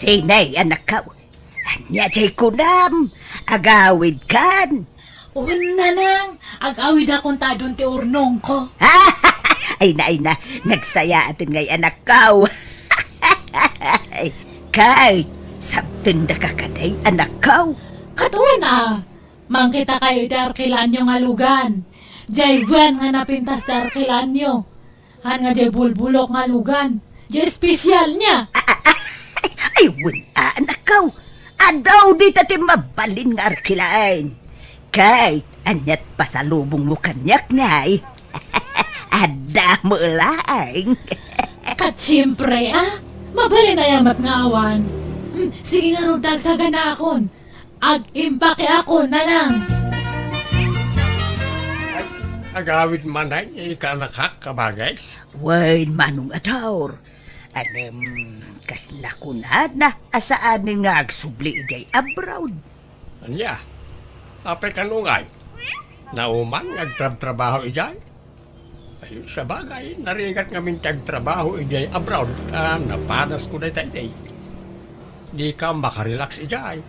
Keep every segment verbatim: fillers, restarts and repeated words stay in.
Inay, anakko. Ania jay kunam? Agawidkan? Wen, nanang, agawidakon ta adun ti urnongko. Ay na, ay na, nagsayaaten ngay, anakko. Kay, sabtendaka kadi, anakko. Ket wen a, mangkitakayo iti arkilaanyo nga lugan. Jay wen nga napintas ti arkilaanyo. Haan nga jay bulbulok nga lugan. Jay espesyal niya. Ay, wen a, anakko. Adu dita ti mabalin nga arkilaan. Kay, aniat pasalubongmo kaniak ngay? Adda met laeng. Ket siempre, a, mabalin aya met nga awan. Hmm, sige ngarud, agsaganaakon. Ag-impake ako, nanang. Ag-, agawid man ay, ikanak, kabagis? Wen, manong Ador. Anem, kasla kunana a saanen nga agsubli idiay abroad? Ania? Apay kano ngay? Nauman nga agtrabtrabaho idiay? Ay, sabagay, narigat ngamin ti agtrabaho idiay abroad, ta napanasko dayta idiay. Dika makarelax idiay.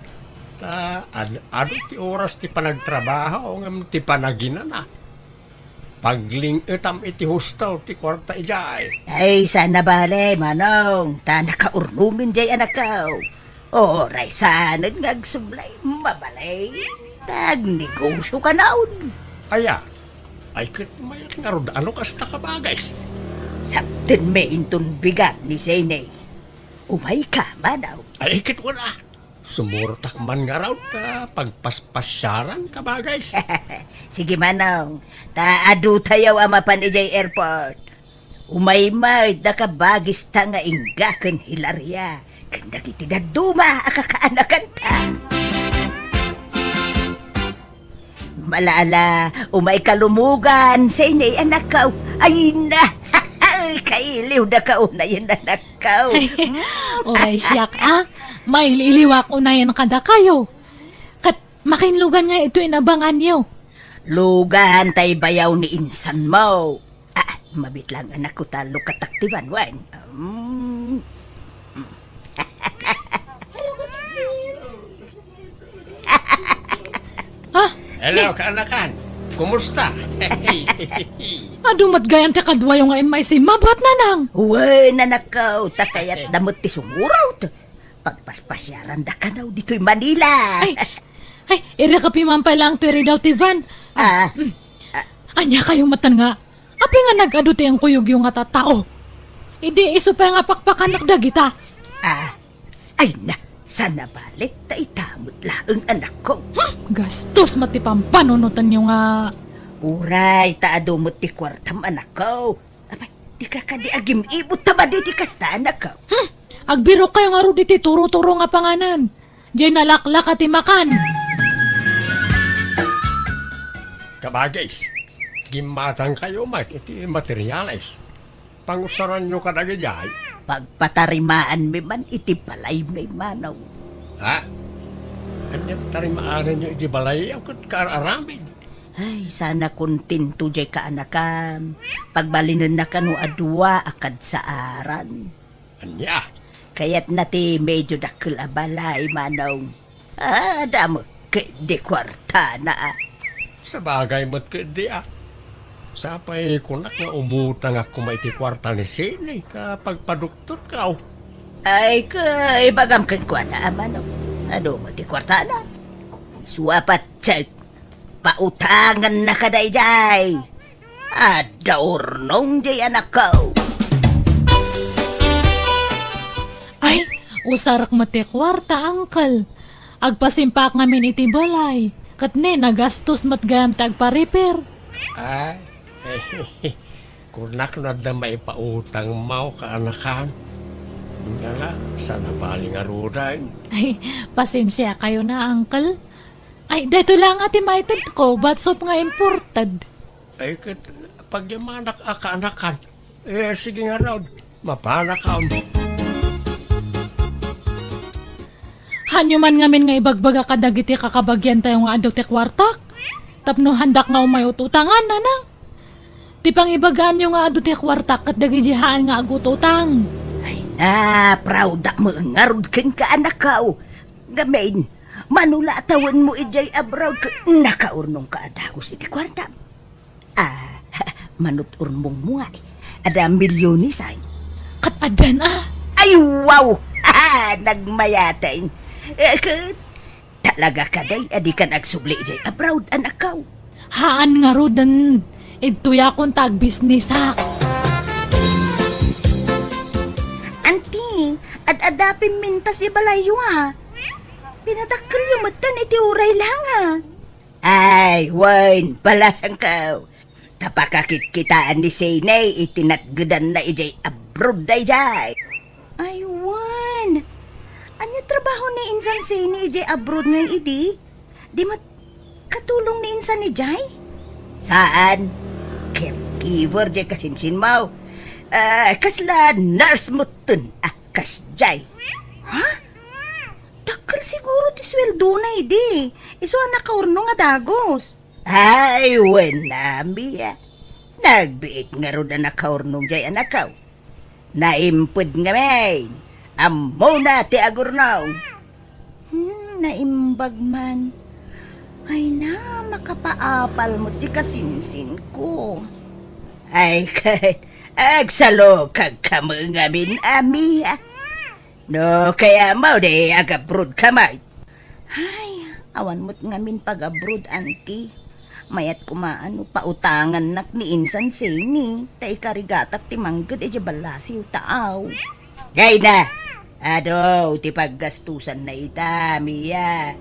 Ta ad-, adu ti oras ti panagtrabaho ngem ti panaginana. Pagling-etam iti husto ti kuarta idiay. Ay, saan a bale, manong, ta nakaurnomen jay, anakko. Uray saanen nga agsubli, mabalin. Ta agnegosio kanayon. Aya, ay ket mayat ngarud a no kasta, kabagis. Sabtenmi inton bigat ni Sene. Umayka, manong. Ay ket wen a. Sumurtak man ngarud ta pagpaspasiaran, kabagis. Sige, manong, ta adutayo a mapan idiay airport. Umaymayda, kabagista nga ingga ken Hilaria, ken dagiti dadduma a kakaanakanta. Malala, umayka lumugan, Sene, anakko. Ay na, kailiwdaka unayen, anakko. Uray siak, a, mailiwak unayen kadakayo. Ket makinlugan nga ito inabanganyo. Lugan tay bayaw ni insanmo. Ah, mabitlang, anakko, ta lukatak ti banwan. Mm. Ah, hello, kaanakan. Kumusta? Adu met gayam ti kaduayo nga immaysimmabat, nanang. Wen, anakko, ta kayatda met ti sumurot. Pagpaspasiaranda kano ditoy Manila. Ay, ay, irrek a pimampay laeng toy ridaw ti van. Ah, ah, mm. Ah. Ania kayo met nga? Apay nga nag-adu ti inkuyogyo nga tattao? Idi isu pay nga pakpakanak dagita. Ah, ay na, saan a bale ta ita met laeng, anakko. Hmm, gastos met ti pampanunotenyo nga. Uray, ta adu met ti kuartam, anakko. Apay, dika kadi agim-ibot ta madi ti kasta, anakko. Hmm, agbirok kayo ngarud iti turo-turo nga panganan. Jay nalaklaka ti makan. Kabagis, gimmatangkayo met iti materiales. Pangusaranyo kadagijay? Pagpatarimaanmi man iti balaymi, manong. Ha? Ania ti tarimaananyo iti balay a ket kaar-aramid? Ay, saan a kontento jay kaanakam. Pagbalinenna kano a dua a kadsaaran. Ania? Kayatna ti medio dakkel a balay, manong. Ah, adda met ketdi kuartana, a. Sabagay met ketdi, a. Sapay kunak nga umutangak koma iti kuarta ni Sene ta pagpadoktorko. Ay, kay ibagam kenkuana, a, manong. Adu met ti kuartana. Isu a patse, pautangennaka daydiay. Adda urnong diay, anakko. Ay, usarek met ti kuarta, uncle. Agpasimpaak ngamin iti balay. Ket ne, nagastos met gayam ti agpa-repair. Ay, kunak no adda maipautangmo, kaanakan. Ngala, saan a bale ngaruden. Ay, pasensiakayo na, uncle. Ay, daytoy laeng a ti maitedko, batsop nga imported. Ay, ket pagyamanak a kaanakan. Eh, sige ngarud, mapanakon. Haanyo man ngamin nga ibagbaga kadagiti kakabagiantayo nga adu ti kuartak? Tapno haandak nga umay ut-utangan, nanang. Ti pangibagaanyo nga adu ti kuartak ket dagiti haan nga agututang. Ay, Ah, proud-ak met ngarud kenka, anakko. Ngamin, mano la a tawenmo idiay abroad ket nakaurnongka a dagus iti kuartam. Ah, manut-urnongmo nga, adda milyones, ay. Ket addan, a? Ay, wow! Nagmayaten. Eh, ket talaga kadi a dikan agsubli idiay abroad, anakko? Haan ngaruden. Idtoyakon ta agbisnesak. Anti, ad-adda pimmintas ibalayyo, a. Pinadakkelyo metten iti uray la nga. Ay, wen, balasangko. Ta pakakitkitaan ni Sene iti natgedanna idiay abroad daydiay. Ay, wen. Ania trabaho ni insan Sene idiay abroad ngay idi? Di met katulong ni insan idiay? Saan. Caregiver diay kasinsinmo. Ah, kasla nurse metten. Ah, kasdiay. Ha? Dakkel siguro ti sueldona idi. Isu a nakaurnong a dagus. Ay, wen, Ami, a. Nagbiit ngarud a nakaurnong diay, anakko. Naimped ngamin. Ammona ti agurnong. Hmm, naimbag man. Ay na, makapaapal met ti kasinsinko. Ay, ket, agsalukagka met ngamin, Ami, a. No kayatmo, di agabroadka met. Ay, awan met ngamin pag-abroad, anti. Mayat koma no pautangannak ni insan Sene, ta ikarigatak ti mangged idiay ballasiw ta aw. Ay na! Adu ti paggastusanna ita, Mia.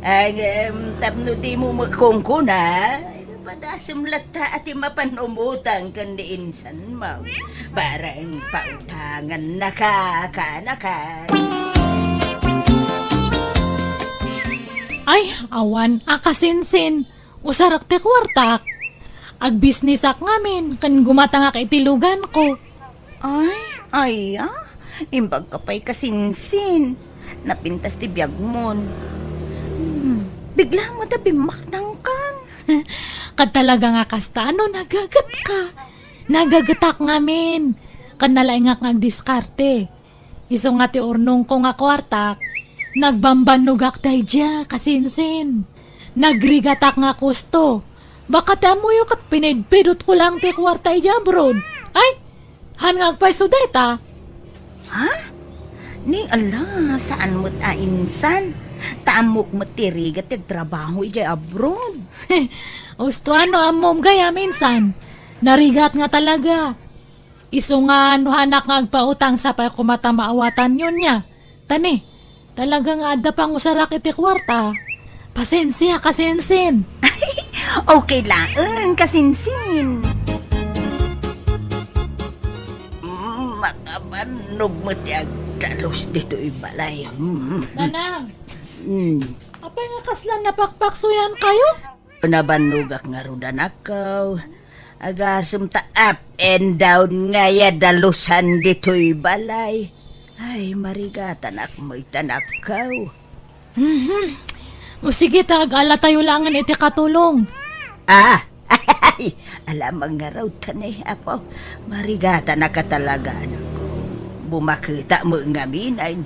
Ngem, tapno dimo met kunkuna, ay, padasem latta a ti mapan umutang ken ni insan Sanmo, bareng pautangannaka, kaanaka. Ay, awan a kasinsin. Usarak ti kuartak. Agbisnesak ngamin, ken gumatangak iti luganko. Ay, aya? Imbagka pay kasinsin. Napintas ti biagmon. Hmm, bigla met a bimmaknangkan. Ket talaga nga kasta, ano, nagagetka? Nagagetak ngamin. Ken nalaingak nga agdiskarte. Isu nga ti urnongko nga kuartak, nagbambannogak daydiay, kasinsin. Nagrigatak nga kusto. Baka ti ammoyo ket pinidpidotko lang ti kuarta idiay abroad. Ay, haan nga agpayso dayta. Ha? Ni ala, saan met a insan. Ta ammok met ti rigat ti agtrabaho idiay abroad. Usto, ano ammom gayam, insan? Narigat nga talaga. Isu nga no haanak nga agpautang, sapay koma ta maawatanyon nia. Ta ni, talaga nga adda pangusarak iti kuarta. Pasensia, kasinsin. Okay laeng, kasinsin. Mm, makabannog met ti agdalus ditoy balay. Mm. Nanang, mm, apay nga kasla napakpaksuyan kayo? Nabannogak ngarud, anakko. Agasem ta up and down ngay a dalusan ditoy balay. Ay, marigatanak met, anakko. Mhm. O sige ta, agala tayo laengen iti katulong. Ah! Ay, ala, mangarud ta ni, Apo. Marigatanak a talaga, anakko. Bumaketa met ngamin, ay.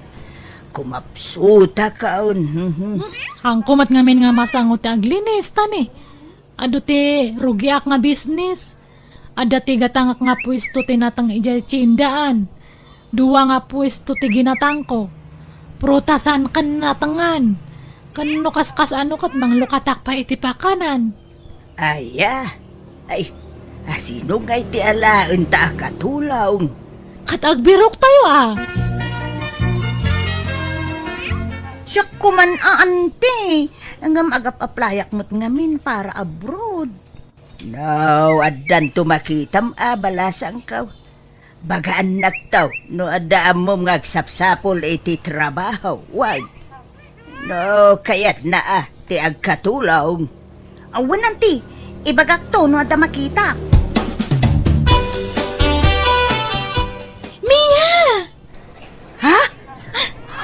Kumapsutakon. Mhm. Haanko met ngamin nga masango ti aglinis, ta ni. Adu ti rugiak nga bisnis. Adda ti gatangak nga puesto ti nateng idiay tiendaan. Dua nga puesto ti ginatangko. Prutasan ken natengan. Ken no kaskas-ano ket manglukatak pay iti pakanan. Aya? Ay, asino ngay ti alaenta a katulong? Ket agbirok tayo, a. Siak koman a, anti. Ngem agap-aplayak met ngamin para abroad. No, addanto makitam a balasangko. Bagaannakto no adda ammom nga agsapsapul iti trabaho, wen? No kayatna a ti agkatulong. Awan, anti, ibagakto no adda makita. Mia! Ha?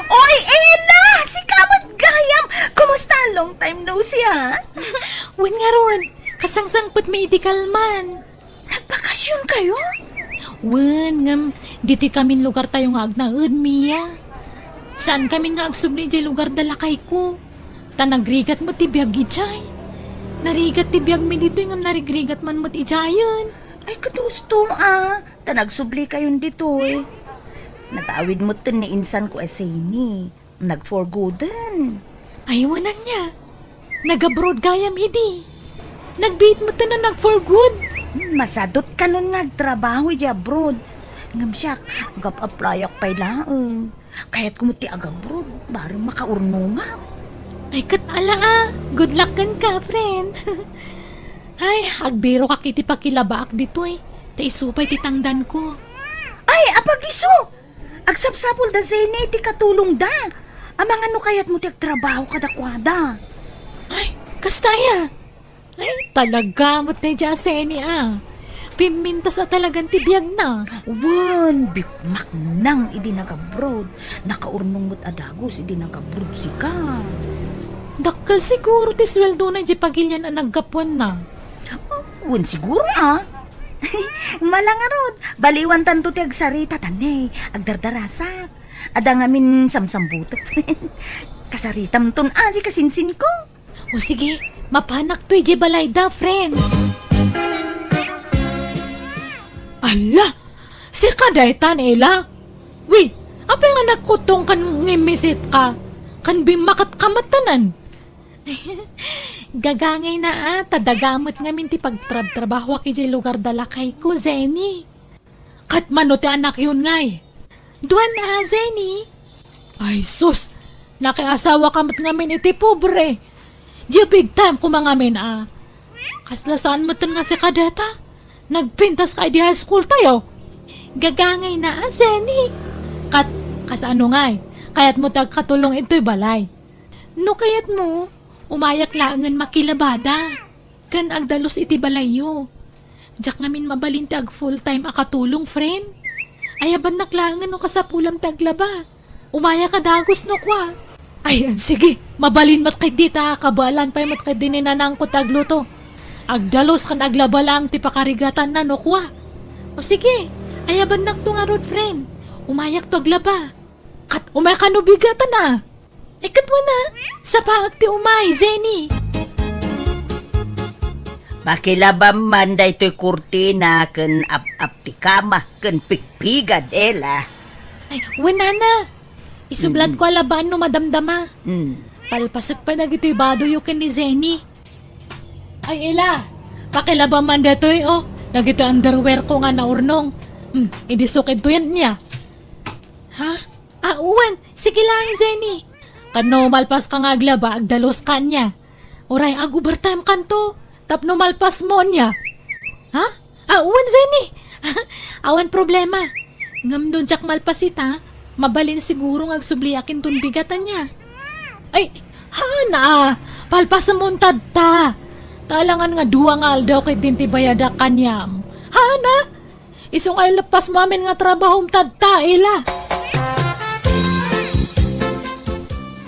Oy, Ena! Sika met gayam! Kumusta? Long time no see, ha? Wen ngarud, kasangsangpetmi idi kalman. Nagbakasyon kayo? Wen, ngem ditoy kamin lugartayo nga agnaed, Mia. Saan kamin nga agsubli idiay lugar da lakayko. Ta nagrigat met ti biag idiay. Narigat ti biagmi ditoy ngem narigrigat man met idiayen. Ay, kadusto, a. Ta nagsubli kayon ditoy. Natawid metten ni insanko a Zeni. Nag-for gooden. Ay, wen ania. Nag-abroad gayam idi. Nagbiit metten a nag-for good. Hmm, masadot kanon nga agtrabaho idiay abroad. Ngem siak, agap-applyak pay laeng. Kayatko met ti ag-abroad, bareng makaurnongak. Ay, ket ala a. Good luck kenka, friend. Ay, agbirokak iti pakilabaak ditoy. Ta isu pay ti tangdanko. Ay, apag-isu! Agsapsapulda Zeni iti katulongda. Amangan no kayatmo ti agtrabaho kadakuada. Ay, kasta aya? Ay, talaga met daydiay a Zeni a. Pimmintas a talagan ti biagna. Wen, bikmaknang idi nag-abroad. Nakaurnong met a dagus idi nag-abroad sika. Dakkel siguro ti sueldona idiay pagilian a naggapuanna. Wen siguro, a. Mala ngarud, baliwantanto ti agsarita ta ne, agdardarasak. Adda ngamin samsambutek. Kasaritamton, a, di kasinsinko. O sige, mapanakto idiay balayda, friend. Ala! Sika daytan, Ela? Wi, apay nga nagkutong kan ngimmisit ka? Kan bimmakat ka matanan? Gagangay na a, ta daga met ngamin ti pagtrabtrabahoak idiay lugar da lakayko, Zeni. Ket mano ti anakyon ngay? Duan a, Zeni. Ay sus, nakiasawa ka met ngamin iti pobre. Diay big time koma ngamin a. Kasla saan metten nga sika dayta? Nagpintas ka idi high school tayo? Gagangay na a, Zeni. Kat, kasano ngay? Kayatmo ti agkatulong itoy balay? No kayatmo, umayak laengen makilabada, ken agdalus iti balayyo. Diak ngamin mabalin ti ag full time a katulong, friend. Ayabannak laengen no kasapulam ti aglaba. Umayak a dagus no kua. Ay, sige, mabalin met ketdi ta kabaelan pay met ketdi ni nanangko ti agluto. Agdalus ken aglaba laeng ti pakarigatanna no kua. O sige, ayabannakto ngarud, friend. Umayakto aglaba. Kat umay kano bigatan a. Ay, ket wen a, sapaak ti umay, Zeni. Pakilabam man daytoy kurtina ken ap-ap ti kama ken pigpigad, Ela. Ay, wen a. Isublatko a labaan no madamdama. Mm. Palpasek pay dagitoy badoyo ken ni Zeni. Ay, Ela, pakilabam man daytoy, o, dagitoy underwear ko nga naurnong. Hmm, idi sukidto yan niya. Ha? A, wen, sige laeng, Zeni. Ket no malpaska nga aglaba, agdaluska ania. Uray, ag-overtime kanto. Tapno malpasmo ania. Ha? A, wen, Zeni. Awan problema. Ngem no diak malpas ita, mabalin siguro nga agsubliak inton bigat ania. Ay, haan a. Palpasmon tatta. Ta alangan nga dua nga aldaw ketdin ti bayadak kaniam. Haan a. Isu nga ileppasmo amin nga trabahom tatta, Ela.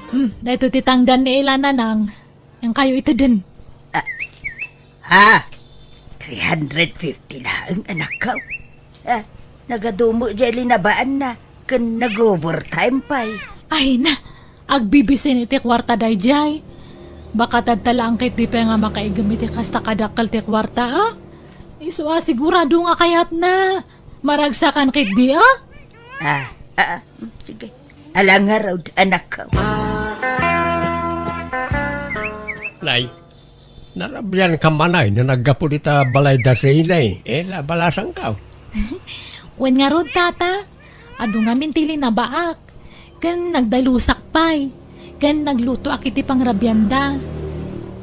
Hmm, daytoy ti tangdan ni Ela, Nanang. Yan kayo iteden. Ah, ha? Three hundred fifty laeng, anakko. Ah, nagadumo diay linabaanna, ken nag-overtime pay. Ay na, agbibisin iti kuarta daydiay. Baka tatta laeng ketdi pay nga makaigem iti kasta kadakkel ti kuarta, a? Isu a sigurado nga kayatna. Maragsakan ketdi, a? Ah, ah, ah, sige. Ala ngarud, anakko. Nay, narabian ka manay no naggapu dita balay da Zeni, Ela, balasangko. Wen ngarud, tata. Adu ngamin ti linabaak. Ken nagdalusak pay. Ken naglutoak iti pangrabianda.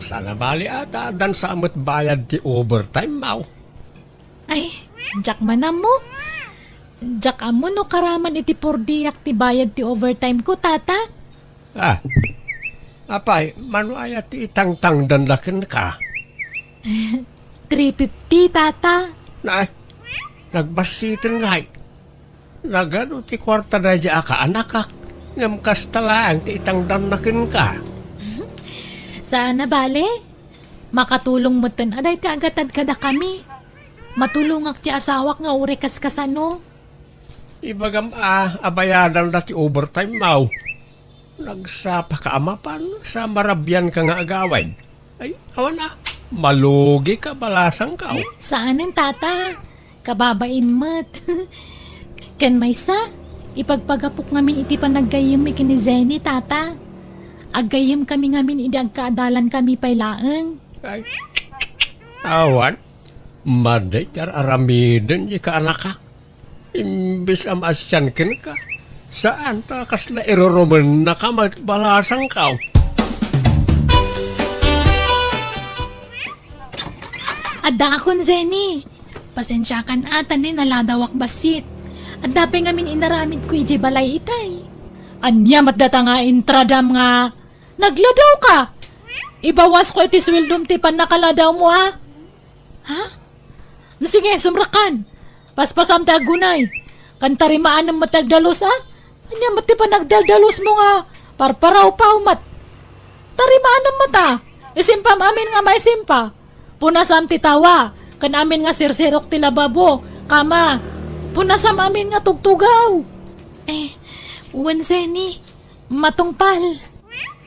Saan a bali a ta addan sa met bayad ti overtime mo. Ay, diak man ammo. Diak ammo no karaman iti pordiak ti bayad ti overtime ko, tata. Ah, apay, mano aya ti itangtangdanna kenka? Three fifty, tata. Nay, nagbassiten ngay. Nagadu ti kuarta daydiay a kaanakak, ngem kasta laeng ti itangdanna kenka. Saan a bale? Makatulong metten a daytoy a gatad kadakami. Matulongak ti asawak nga uray kaskasano. Ibagam a, abayadanda ti overtime maw. Nagsapaka a mapan, sa marabianka nga agawid. Ay, awan a, malugika, balasangkaw. Saanen, tata. Kababain met. Ken maysa, ipagpagapok ngamin iti panaggayyem ken ni Jenny, tata. Aggayyem kami ngamin idi agkaadalan kami pay laeng. Ay, awan. Madi ti ar-aramiden di kaanakak. Imbes a maasian kenka, saan ta kasla irurumennaka met, balasangkaw. Addaakon, Jenny. Pasensiakan a, ta ni naladawak bassit. Adda pay ngamin inaramidko idiay balay itay. Ania met data nga intradam nga nagladawka? Ibawasko iti sueldom ti pannakaladaw mo, a? Ha? No, sige, sumrakan. Paspasam ti aggunay. Ken tarimaanem met ti agdalus, a? Ania met ti panagdaldalus mo nga parparawpaw met? Tarimaanem met, a? Isimpam amin nga maisimpa. Punasam ti tawa, ken amin nga sirsirok ti lababo, kama, punasam amin nga tugtugaw. Eh, wen, Jenny, matungpal.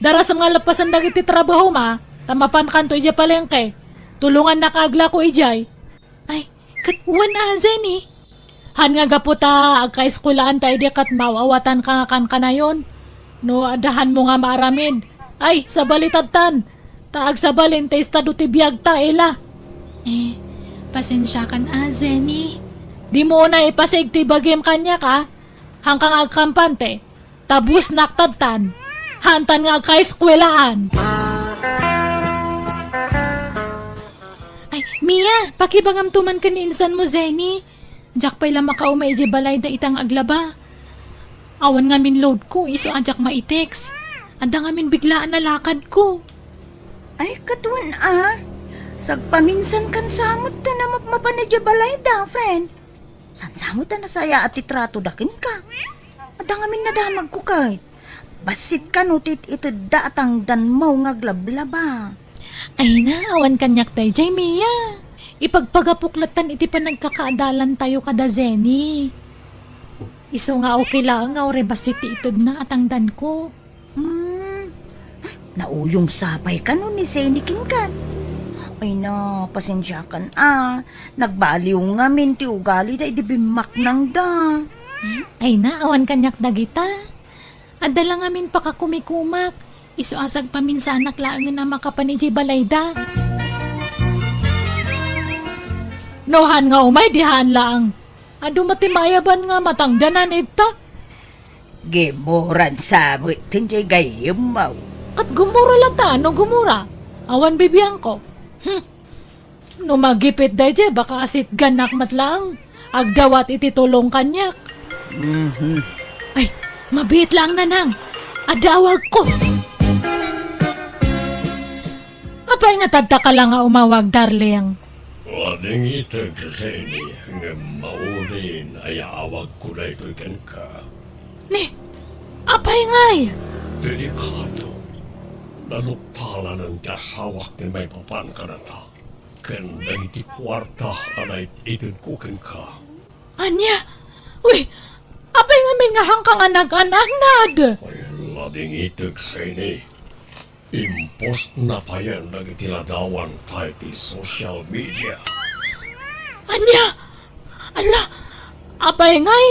Darasem nga lappasen dagiti trabahom, a, ta mapankanto idiay palengke. Tulongannak nga aglako idiay. Ay, ket wen a, Jenny. Han nga gapu ta agkaeskuelaan ta idi ket maaw-awatanka nga kankanayon. No adda hanmo nga maaramid, ay, sabalitadtan. Ta agsabalin ti estado ti biagta, ila. Eh, pasensiakan a, Jenny. Dimo unay ipasig ti bagim kaniak, a. Hanka nga agkampante. Ta busnak tadtan. Hantan nga agkaeskuelaan. Ay, Mia, pakibagamto man ken ni insan mo, Jenny. Diak pay la makaumay idiay balayda ita nga aglaba. Awan ngamin loadko, isu a diak maitext. Adda ngamin biglaan a lakadko. Ay, ket wen a. Sagpaminsankan sa met ta namapmapan idiay balayda, friend. Saan sa met ta nasayaat ti tratoda kenka. Adda ngamin nadamagko ket. Bassit kano ti it-itedda a tangdanmo nga aglablaba. Ay na, awan kaniak daydiay, Mia. Ipagpagapok lattan iti panagkakaadalantayo kada Jenny. Isu nga okay laeng nga uray bassit ti itedna a tangdanko. Hmm, nauyong sapay kano ni Jenny kenka. Ay na, pasensiakan a. Nagbaliw ngamin ti ugalida idi bimmaknangda. Ay na, awan kaniak dagita. Adda la ngamin pakakumikumak. Isu a sagpaminsanak laengen a makapan idiay balayda. No han nga umay, di han laeng. Adu met ti maayaban nga matangdanan ita. Gimuran sa met ti gayyemmo. Ket gumura lata, no gumura. Awan bibiangko. Hmm. No magipit daydiay, baka asitganak met laeng. Agdawat iti tulong kaniak. Mhm. Ay, mabiit laeng, nanang. Adda awagko. Apay nga tadta ka la nga umawag, darling? Adingiteg, Jenny, ngem maudin a yaawagko daytoy kenka. Ni, apay ngay? Delikado. Naluptalanen ti asawak ti maipapan kadata ken dagiti kuarta a naititedko kenka. Ania? Uy, apay ngamin nga hanka nga nag-an-annad? Ay, adingiteg, Jenny. Impostna payen dagiti ladawan ta iti social media. Ania? Ala, apay ngay?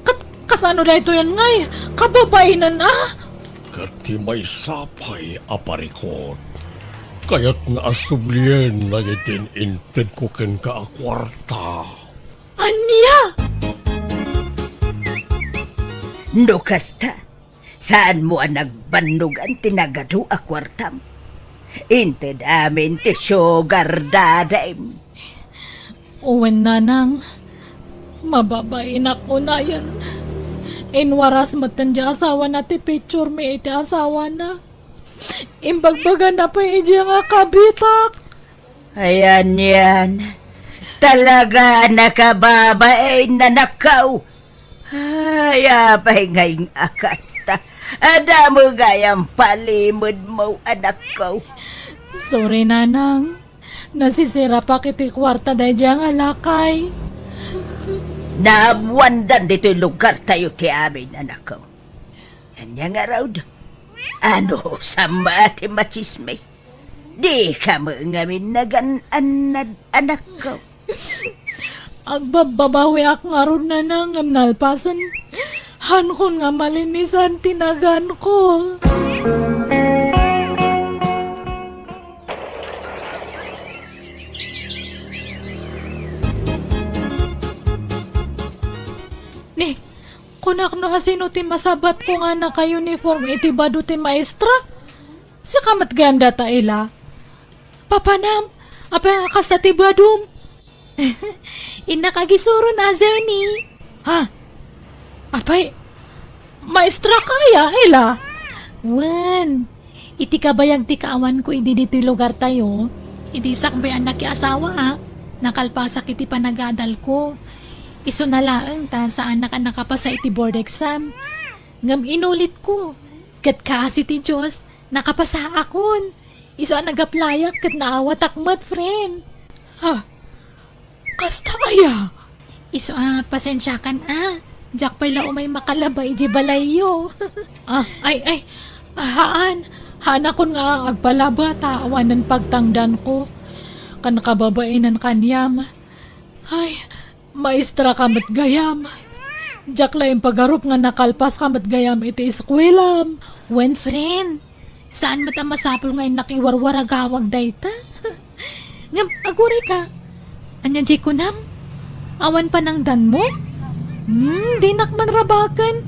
Kat-, kasano daytoyen ngay? Kababainen a? Ket ti maysa pay a parikut, kayatna a sublien dagiti intedko kenka a kuarta. Ania? No kasta, saanmo a nagbannogan ti nagadu a kuartam? Inted amin ti sugar daddy-m. Wen, nanang, mababainak unayen. Inwaras metten ti asawana ti picture mi iti asawana. Imbagbagana pay idiay nga kabitak. Ayan, yan. Talaga a nakababain, anakko. Ay, apay ngay a kasta? Adda met gayam palimedmo, anakko. Sorry, nanang. Nasisirapak iti kuarta daydiay nga lakay. Naammoandan ditoy lugartayo ti amin, anakko. Ania ngarud? Ano, sama ti machismis? Dika met ngamin nagan-annad, anakko. Agbabbabawiak ngarud nana ngem nalpasen. Haankon nga malinisan ti naganko. Ni, kunak no asino ti masabatko nga naka-uniform iti bado ti maestra? Sika met gayam dayta, Ela. Papanam, apay nga kasta ti badom? Innak agisuron a, Jenny. Ha? Apay, maestra ka aya, Ela? Wen, iti kabayag ti kaawanko idi ditoy lugartayo, idi sakbay a nakiasawaak, nakalpasak iti panagadalko. Isuna laeng ta saanak a nakapasa iti board exam. Ngem inulitko, ket kaasi ti Dios, nakapasaakon. Isu a nag-applyak ket naawatak met, friend. Ha? Kasta aya? Isu a pasensiakan a. Diak pay la umay makalaba idiay balayyo. Ah, ay, ay. Haan. Haanakon nga agpalaba ta awanen pagtangdanko. Ken kababaenan kaniam. Ay, maestra ka met gayam. Diak la impagarup nga nakalpas ka met gayam iti eskuelam. Wen, friend, saan met a masapul nga innak iwarwaragawag dayta. Ngem, aguray ka. Ania diay kunam? Awan panangdanmo? Hmm, dinak man rabaken.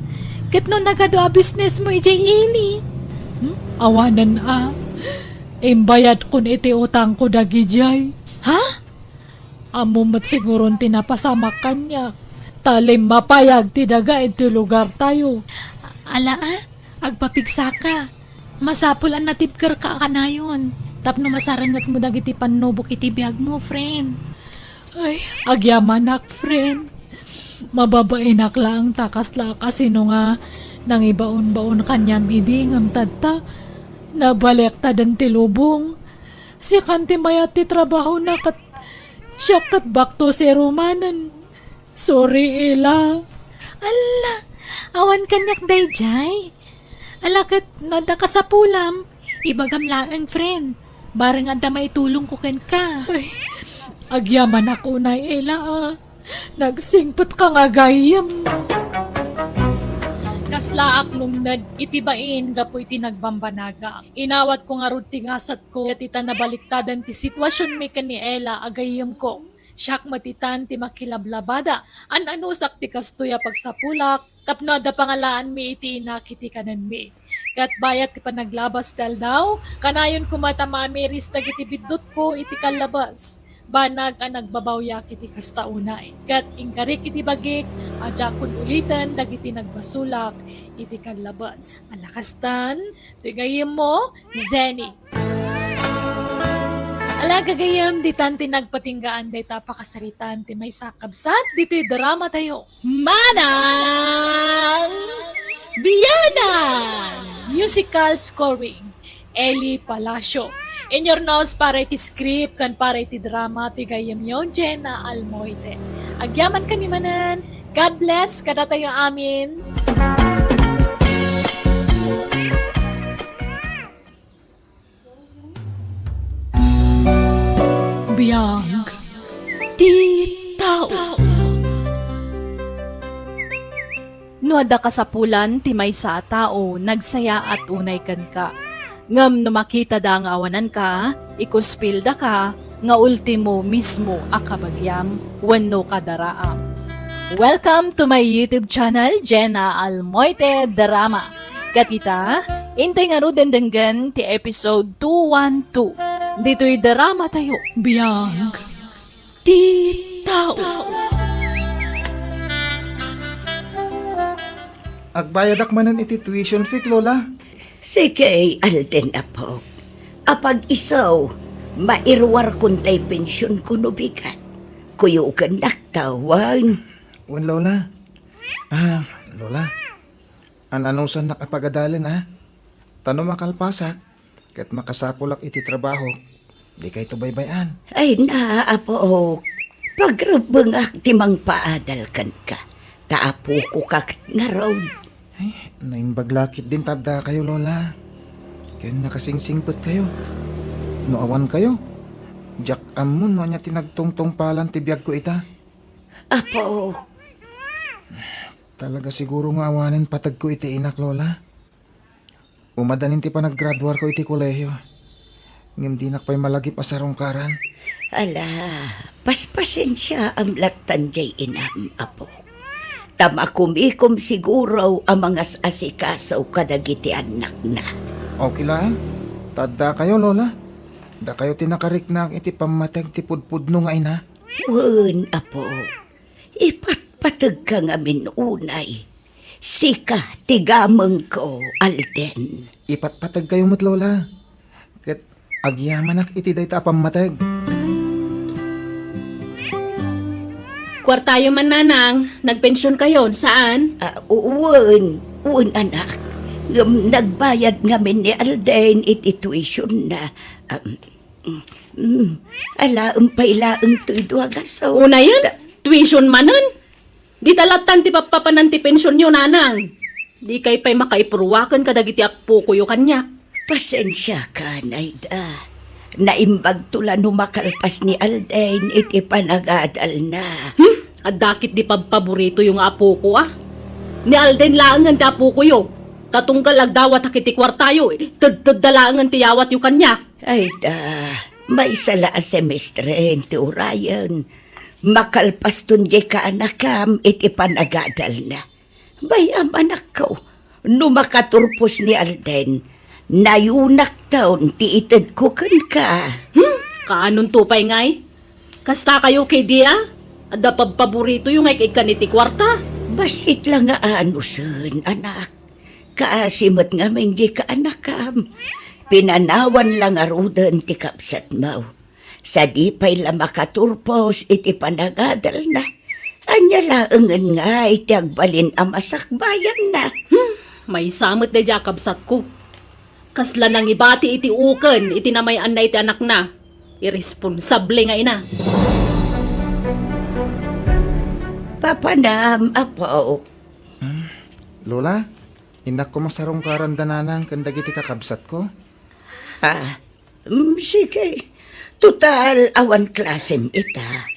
Ket no nagadu a businessmo idiay ili? Hmm, awanen a. Imbayadkon iti utangko dagidiay. Ha? Ammom met siguron ti napasamak kaniak, ta limmapayag ti daga iti lugartayo. Ala a, agpapigsaka. Masapul a natibkerka kanayon tapno masarengetmo dagiti pannubok iti biagmo, friend. Ay, agyamanak, friend. Mababaenak laeng ta kasla a kasino nga nangibaonbaon kaniam idi ngem tatta, nabaliktaden ti lubong. Sikan ti mayat ti trabahona ket siak ket back to zero manen. Sorry, Ela. Alla, awan kaniak daydiay. Ala ket no adda kasapulam, ibagam laeng, friend. Bareng adda maitulongko kenka. Ay, agyamanak unay, Ela, a. Nagsingpet ka nga gayyem. Kaslaak lumned iti bain gapu iti nagbambanaga. Inawatko ngarud ti gasatko, ket ita nabaliktadan ti situasionmi ken ni Ela a gayyemko. Siak met itan ti makilablabada. An-anusak ti kastoy a pagsapulak tapno adda pangalaanmi iti inak iti kanenmi. Ket bayat ti panaglabas ti aldaw, kanayon koma ta mamiris dagiti biddutko iti kallabas. Banag a nagbabawyak iti kasta unay. Ket inkarik iti bagik a diakon uliten dagiti nagbasolak iti kallabas. Ala kastan, toy gayyemmo, Jenny. Ala, gagayyem, ditan ti nagpatinggaan dayta a pakasaritaan ti maysa a kabsat ditoy dramatayo. Manang Biyanan! Musical scoring, Eli Palacio. Inyurnos para iti script ken para iti drama ti gayyemyo, Jenna Almoite. Agyamankami manen. God bless kadatayo amin. Biag ti tao. No adda kasapulan ti maysa a tao, nagsayaat unay kenka. Ngem no makitada nga awananka, ikuspildaka nga ultimo mismo a kabagiam wenno kadaraam. Welcome to my YouTube channel, Jenna Almoite Drama. Ket ita, intay ngaruden denggen ti episode two one two. Ditoy dramatayo, Biag ti tao. Agbayadak manen iti tuition fee, Lola. Sige, Alden, apo. Apag-isu, mairuarkon tay pensionko no bigat. Kuyogennak ta wen. Wen, Lola. Ah, Lola. An-anusannak a pagadalen, a? Ta no makalpasak, ket makasapulak iti trabahok, Dikayto baybay-an. Ay na, Apo. Pagrebbengak ti mangpaadal kenka. Ta apokok ket ngarud. Ay, naimbag la ketdin ta addakayo, Lola. Ken nakasingsingpetkayo. No awankayo, diak ammo no ania ti nagtungtungpalan ti biagko ita. Apo. Talaga siguro nga awanen pategko iti inak, Lola. Umadanin ti panaggraduarko iti kolehio. Ngem dinak pay malagip a sarungkaran. Ala, paspasensiaam lattan diay inam, Apo. Ta makumikom siguro a mangas-asikaso kadagiti annakna. Okay laeng. Ta addakayo, Lola. Dakayo ti nakariknaak iti pammateg ti pudpudno nga ina. Wen, Apo. Ipatpategka ngamin unay. Sika ti gamengko, Alden. Ipatpategkayo met, Lola. Ket agyamanak iti dayta a pammateg. Kuartayo man, Nanang. Nagpensionkayon, saan? Ah, u-, wen, wen, anak. Ngem nagbayad ngamin ni Alden iti tuition na. Ah, mm, mm. Alaem pay laeng toy dua gaso. Unayen? Ta- Tuition manen? Dita lattan ti pappapanan ti pensionyo, Nanang. Dikay pay makaipruaken kadagiti appokoyo kaniak. Pasensiaka, Naida. Naimbagto la no makalpas ni Alden iti panagadalna. Hmm? Adda ketdi pabpaboritoyo nga apoko, a? Ni Alden laengen ti apokoyo. Ta tunggal agdawatak iti kuartayo, tedtedda laengen ti yawatyo kaniak. Ay da, maysa la a semestren ti urayen. Makalpaston diay kaanakam iti panagadalna. Bay-am, anakko, no makaturpos ni Alden, nayunakton ti itedko kenka. Hmm? Kaanonto pay ngay? Kastakayo ketdi a? Adda pabpaboritoyo nga ik-ikkan iti kuarta. Bassit la nga anusen, anak. Kaasi met ngamin diay kaanakam. Pinanawan la ngaruden ti kabsatmo. Sadi pay la makaturpos iti panagadalna. Ania laengen ngay ti agbalin a masakbayanna? Hmm, maysa met daydiay a kabsatko. Kasla nangibati iti uken iti namay-anna iti anakna. Irresponsable nga ina. Papanam, Apo. Hmm, Lola, innak koma sarungkaran da Nanang ken dagiti kakabsatko. Ha? Mm, sige. Total, awan klasem ita.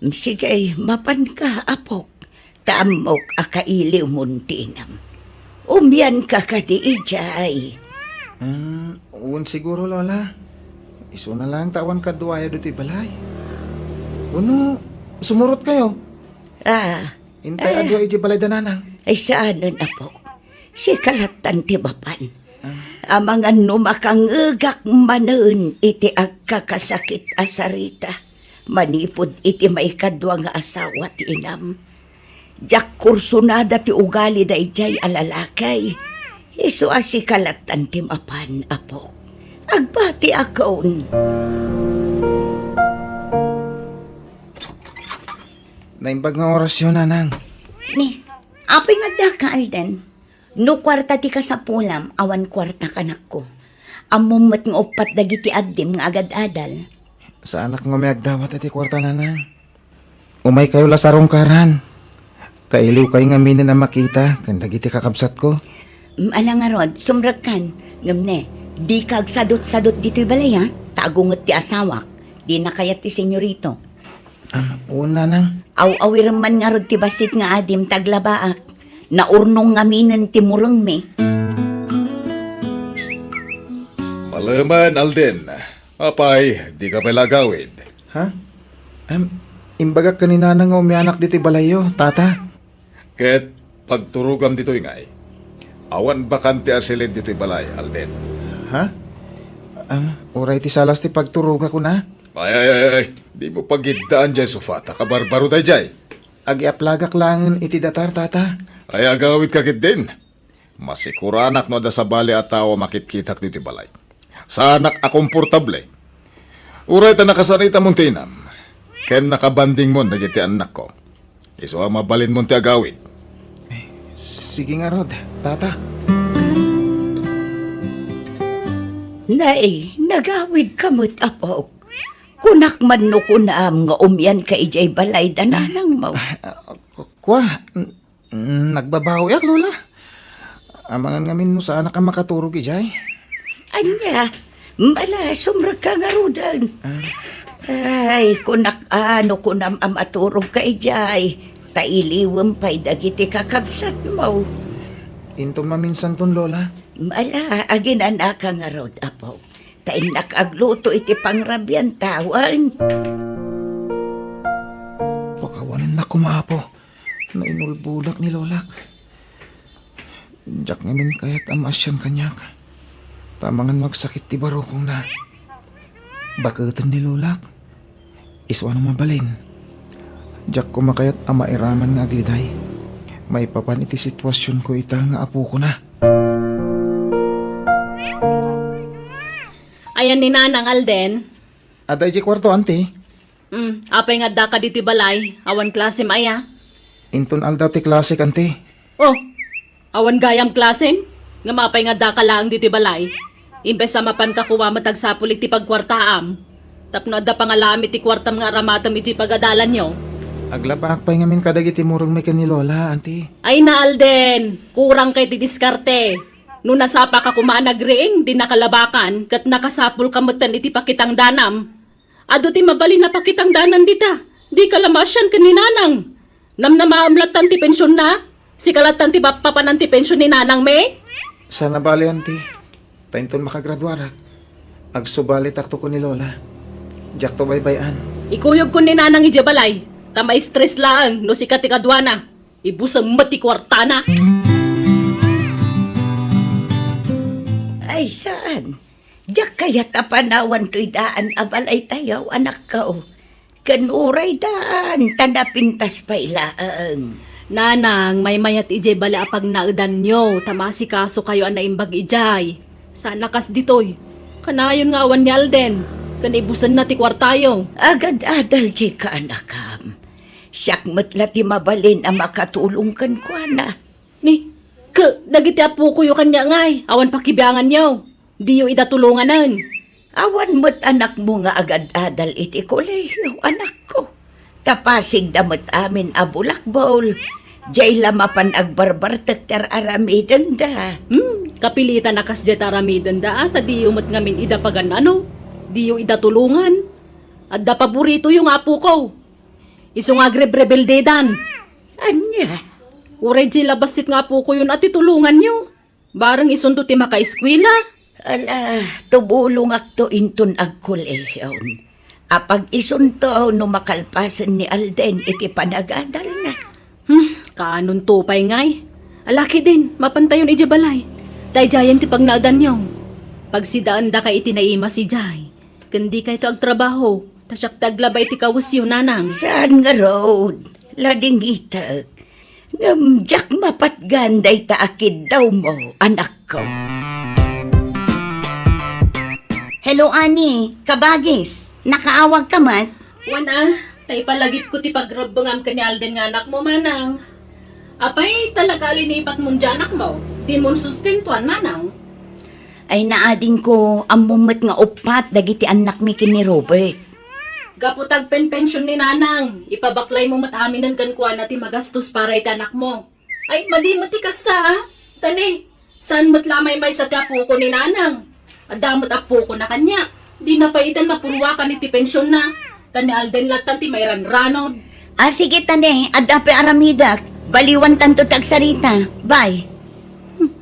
Mm, sige, mapanka, apok. Ta ammok a kailiwmon ti inam. Umianka kadi idiay? Mm, wen siguro, Lola. Isuna laeng ta awan kaduayo ditoy balay. Wenno, sumurotkayo? Ah, Intay a dua idiay balay da Nanang. Ay, saanen, apok. Sika lattan ti mapan. Ah. Amangan no makangngegak manen iti agkakasakit a sarita manipud iti maikadua nga asawa ti inam. Diak kursunada ti ugali daydiay a lalaki. Isu a sika lattan ti mapan, apok. Agbatiakon. Naimbag nga orasyo, Nanang. Ni, apay nga addaka, Alden? No kuarta ti kasapulam, awan kuarta, anakko. Ammom met nga uppat dagiti addim nga agad-adal. Saanak nga umayagdawat iti kuarta, Nanang. Umaykayo la sarungkaran. Kailiwkayo ngaminen a makita ken dagiti kakabsatko. Mm, ala ngarud, sumrekkan. Ngem ne, dika agsadutsadut ditoy balay, a? Ta agunget ti asawak. Dina kayat ti senyorito. Ah, wen, Nanang. Aw-awirem man ngarud ti bassit nga adim ta aglabaak. Naurnong ngaminen ti murengmi. Malemen, Alden. Apay, dika pay la agawid? Ha? Em, imbagak ken ni Nanang nga umianak ditoy balayyo, Tata. Ket pagturogam ditoy ngay. Awan bakante a silid ditoy balay, Alden. Ha? Ah, uray ti salas ti pagturogak, kuna? Ay, ay, ay, ay. Dimo pagiddaan diay sofa, ta kabarbaro daydiay. Agiaplagak laengen iti datar, Tata. Ay, agawidka ketdin. Masikuranak no adda sabali a tao a makitkitak ditoy balay. Saanak a komportable. Uray ta nakasaritamon ti inam, ken nakabandingmon dagiti annakko. Isu a mabalinmon ti agawid. Sige ngarud, Tata. Nay, nagawidka met, apok. Kunak man no kunam nga umianka idiay balay da nanangmo. Ah, ku-, kua, n-, nagbabawiak, Lola. Amangan ngamin no saanak a makaturog idiay. Ania, mala, sumrekka ngaruden. Ah. Ay, kunak a no kunam a maturogka idiay, ta iliwem pay dagiti kakabsatmo. Inton maminsanton, Lola. Mala, aginanaka ngarud, apo. Ta innak agluto iti pangrabianta, wen. Pakawanennak koma, apo, no inulbodak ni lolak. Diak ngamin kayat a maasian kaniak. Ta amangan magsakit ti barukongna. Baketen ni lolak. Isu a no mabalin. Diak koma kayat a mairaman nga agliday. Maipapan iti situasionko ita nga apokona. Ayan ni Nanang Alden? Adda idiay kuarto, anti. Hmm, apay nga addaka ditoy balay? Awan klasem aya? Inton aldaw ti klasek, anti. Oh, awan gayam klasem? Ngem apay nga addaka laeng ditoy balay? Imbes a mapanka koma met agsapul iti pagkuartaam. Tapno adda pangalaam iti kuartam nga aramatem iti pagadalanyo. Aglabaak pay ngamin kadagiti murengmi ken ni Lola, anti. Ay na, Alden! Kurangka iti diskarte. No nasapaka koma a nagriing, di nakalabakan, ket nakasapulka metten iti pakitang danam. Adu ti mabalin a pakitang danan dita. Dika la maasian ken ni Nanang. Namnamaem lattan ti pensionna? Sika lattan ti mappapanan ti pension ni Nanang, me? Saan a bale, anti. Ta inton makagraduarak, agsubalitakto ken ni Lola. Diakto baybay-an. Ikuyogko ni Nanang idiay balay, ta ma-stress laeng no sika ti kaduana. Ibusem met ti kuartana. Ay, saan? Diak kayat a panawan toy daan a balaytayo, anakko. Ken uray daan, ta napintas pay laeng. Nanang, maymayat idiay bale a pagnaedanyo, ta maasikasokayo a naimbag idiay. Saan a kas ditoy. Kanayon nga awan ni Alden, ken ibusenna ti kuartayo. Agad-adal diay kaanakam. Siak met la ti mabalin a makatulong kenkuana. Ni, ke, dagiti apokoyo kaniak ngay, awan pakibianganyo. Diyo ida tulonganen. Awan met anakmo nga agad-adal iti kolehiyo, anakko. Ta pasigda met amin a bulakbol. Diay la mapan agbarbartek ti ar-aramidenda. Hmm, kapilitan a kasdiay ti aramidenda, a, ta diyo met ngamin ida pagan-ano. Diyo ida tulongan. Adda paboritoyo nga apoko. Isu nga agrebrebeldedan. Ania? Uray diay la bassit nga apokoyon a ti tulonganyo. Bareng isunto ti makaeskuela. Ala, tumulongakto inton agkolehiyon. Apag isunto no makalpasen ni Alden iti panagadalna. Hmm, kaanonto pay ngay? Ala ketdin, mapantayon idiay balay. Ta idiayen ti pagnaedanyo. Pagsidaendaka iti naimas idiay. Ken dikayto agtrabaho, ta siak ti aglaba iti kawesyo, nanang. Saan ngarud? Ladingitek. Ngem diak mapatgan dayta a kiddawmo, anakko. Hello, Ani. Kabagis. Nakaawagka met? Wen a, ta ipalagipko ti pagrebbengam ken ni Alden nga anakmo, manang. Apay, talaga a linipatmon diay anakmo? Dimon sustentuan, manang? Ay, naadingko, ammom met nga uppat dagiti annakmi ken ni Robert. Gapu ta agpenpension ni nanang, ipabaklaymo met aminen kenkuana ti magastos para iti anakmo. Ay, madi met ti kasta, a. Ta ne, saan met la a maymaysa ti apoko ni nanang? Adda met apokona kaniak. Dina pay itan mapuruakan iti pensionna. Ta ni Alden lattan ti mairanranod. A, sige ta ne, adda pay aramidek. Baliwantanto ti agsarita. Bye. Hmm.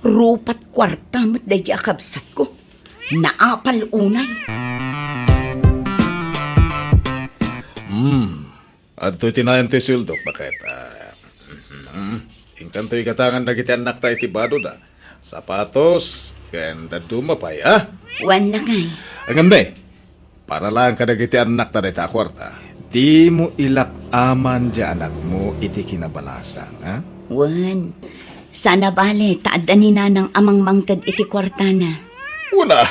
Rupat kuarta met daydi a kabsatko. Naapal unay. Hmm. Adtoy ti nayon ti sueldok, baket. Ah, mhm. Inkanto igatangan dagiti annakta iti badoda. Sapatos, ken dadduma pay, a? Wen lakay. Ngem ne, para laeng kadagiti annakta dayta a kuarta, dimo ilak-aman diay anakmo iti kinabalasan, a? Wen, saan a bale, ta adda ni nanang a mangmangted iti kuartana. Wen a,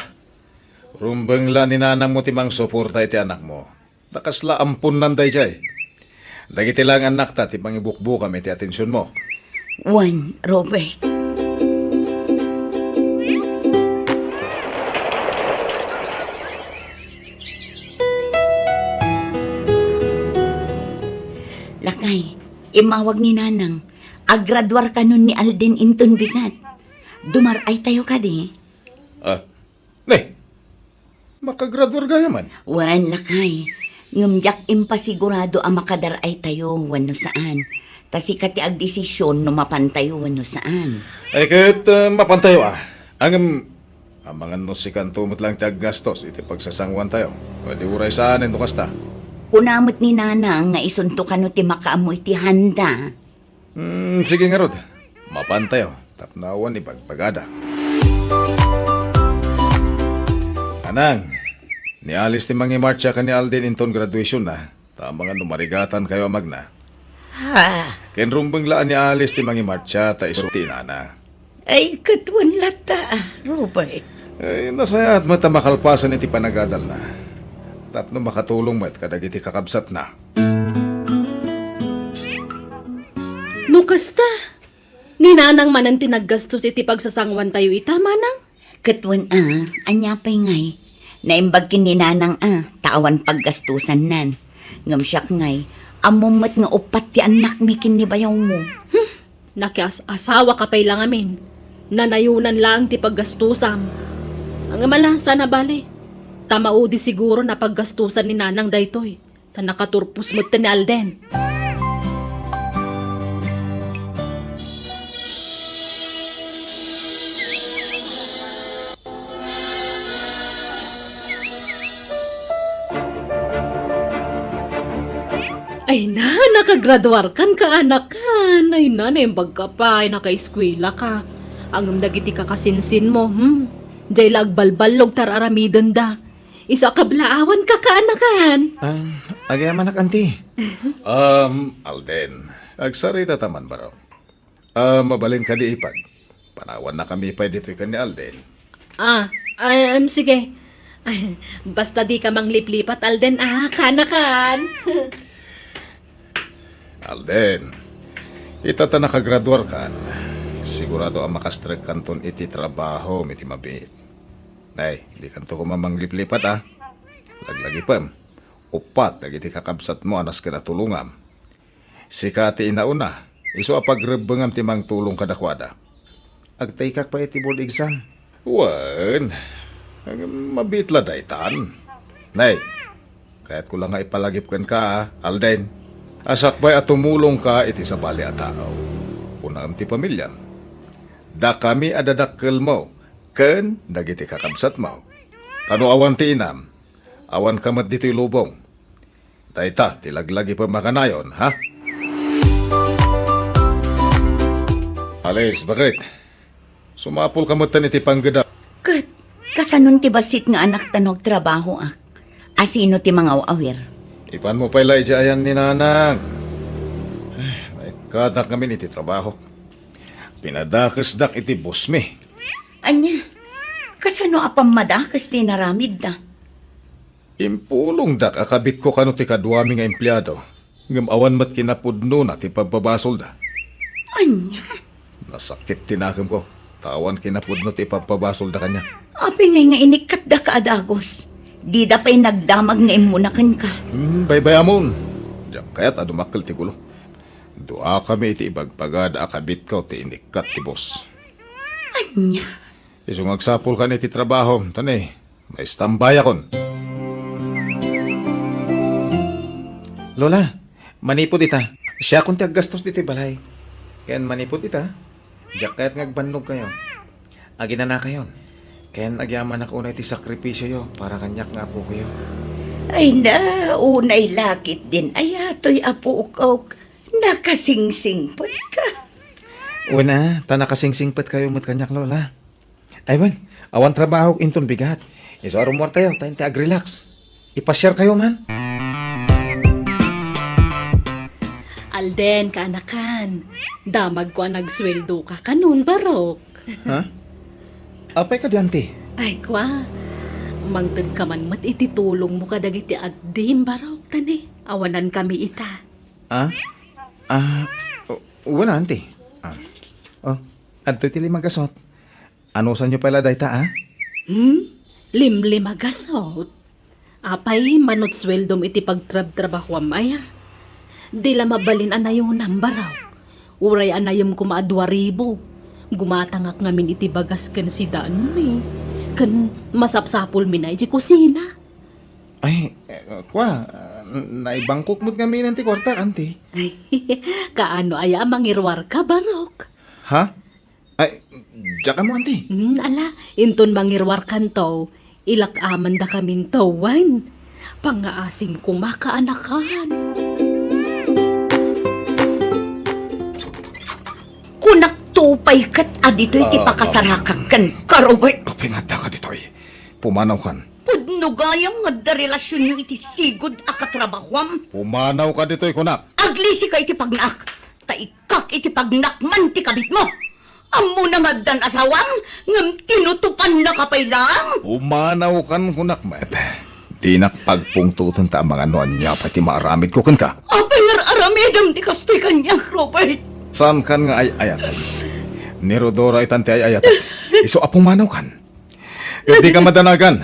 rumbeng la ni nanangmo ti mangsuporta iti anakmo. Ta kasla amponnan daydiay. Dagiti laeng annakta ti mangibukbukam iti atensionmo. Wen, Robert. Lakay, immawag ni Nanang. Aggraduar kanon ni Alden inton bigat. Dumar-ay tayo kadi. Ah, ne, makagraduar gayam man? Wen, lakay. Ngem diak impasigurado a makadar-ay tayo wenno saan. Ta sika ti agdesisyon no mapan tayo wenno saan. Ay, ket, ah, mapan tayo, ah. Ngem, amangan no sikanto met lang ti aggastos iti pagsasanguan tayo. Pwede uray saan no kasta. Kuna met ni Nanang nga isunto kano ti makaammo iti handa. Hmm, sige ngarud. Mapan tayo. Tapno awan ibagbagada. Anang, ni Alice ti mangimarcha ken ni Alden inton graduationna. Ta amangan no marigatan kayo a magna. Ha? Ken rumbeng la a ni Alice ti mangimarcha ta isu ti inana. Ay, ket wen latta, Robert. Ay, nasayaat met a makalpasan iti panagadalna. Tapno makatulong met kadagiti kakabsatna. No kasta, ni Nanang manen ti naggastos iti pagsasanguan tayo ita, Manang? Ket wen a, ania pay ngay? Naimbag ken ni Nanang a, ta awan paggastusannan. Ngem siak ngay, ammom met nga uppat ti annakmi ken ni bayawmo. Hmm, nakias-asawa ka pay la ngamin. Nanayonan laeng ti paggastusam. Ngem ala, saan a bale. Ta maudi siguro a paggastusan ni Nanang daytoy. Ta nakaturpos met ni Alden. Ay na, nakagraduar kan kaanakan. Ay na, naimbag ka pay, nakaeskwela ka. Ngem dagiti kakasinsinmo, hmm? Diay la agbalballog ta ar-aramidenda. Isu a kablaawan ka kaanakan. Ah, agyamanak, anti. Um, Alden, agsarita ta man, baro. Ah, mabalin kadi ipag. Panawannakami pay ditoy ken ni Alden. Ah, ay, um, sige. Ay, basta di ka mangliplipat, Alden, ah, kaanakan. Alden, ita ta nakagraduar kan, sigurado a makastrek kanton iti trabaho iti mabiit. Nay, di kanto koma mangliplipat, a. Laglagipem, uppat dagiti kakabsatmo a nasken a tulongam. Sika ti inauna, isu a pagrebbengam ti mangtulong kadakuada. Agtaykak pay iti board exam. Wen, mabiit la daytan. Nay, kayatko la nga ipalagip kenka, a, Alden, a sakbay a tumulongka iti sabali a tao. Unaem ti pamiliam. Dakami a dadakkelmo ken dagiti kakabsatmo. Ta no awan ti inam, awanka met ditoy lubong. Dayta ti laglagipem a kanayon, ha? Alice, baket? Sumapulka metten iti panggedam. Ket, kasanon ti bassit nga anakta no agtrabahoak? Asino ti mangaw-awir? Ipanmo pay la idiay ayan ni Nanang. Eh, naikkatak ngamin iti trabaho. Pinadakesdak iti bossmi. Ania? Kasano a pammadakes ti inaramidda? Impulongdak a kabitko kano ti kaduami nga empleado, ngem awan met kinapudnona ti pagbabasolda. Ania? Nasakit ti nakemko, ta awan kinapudno ti ipagbabasolda kaniak. Apay ngay nga inikkatdaka a dagus? Dida pay nagdamag nga immuna kenka. Hmm, baybay-amon. Diak kayat a dumakkel ti gulo. Duakami iti ibagbagada a kabitko ti inikkat ti boss. Ania? Isu nga agsapulkan iti trabahom, ta ne, maistambayakon. Lola, manipud ita, siakon ti aggastos ditoy balay. Ken manipud ita, diak kayat nga agbannogkayo. Aginanakayon. Ken agyamanak unay ti sakripisioyo para kaniak nga apokoyo. Ay na, unay la ketdin aya toy apok. Nakasingsingpetka. Wen a, ta nakasingsingpetkayo met kaniak, Lola. Ay, wen, awan trabahok inton bigat. Isu a rummuartayo, ta inti agrelax. Ipasiarkayo man. Alden, kaanakan. Damagko a nagsueldoka kanon, barok. Ha? Apay kadi, anti? Ay, kua. Mangtedka man met iti tulongmo kadagiti addim, barok, ta ne, awanankami ita. Ah? Ah, o-, wala, anti. Ah. Oh, adtoy ti lima gasot. Anusanyo pay la dayta, ah? Hmm? Limlima gasot? Apay, manut sueldom iti pagtrabtrabahoam aya? Di la mabalin a nayonam, barok. Uray a nayem koma a dua ribu. Gumatangak ngamin iti bagas ken sidaanmi. Ken masapsapulmi na iti kusina. Ay, eh, kua, ah, naibangkok met ngamin ti kuarta, anti. Kaano aya a mangiruarka, barok? Ha? Ay, diak ammo, anti. Hmm, ala, inton mangiruarkanto, ilak-aman dakaminto, wen. Pangngaasim koma, kaanakan. Kunak to pay ket a ditoy ti Ah, pakasarakak kenka, Robert. Apay nga adda ka ditoy? Pumanawkan. Pudno gayam nga adda relasionyo iti sigud a katrabahuam. Pumanawka ditoy, kunak. Aglisika iti pagnaak, ta ikkak iti pagnaak man ti kabitmo. Ammona nga addan asawam, ngem tinutupannaka pay laeng. Pumanawkan, kunak met. Dinak pagpungtoten ta amangan no ania pay ti maaramidko kenka. Apay nga ar-aramidem ti kastoy kaniak, Robert? Saankan nga ay-ayaten. Ni Rodora itan ti ay-ayatek. Isu a pumanawkan. Ket dika madanagan.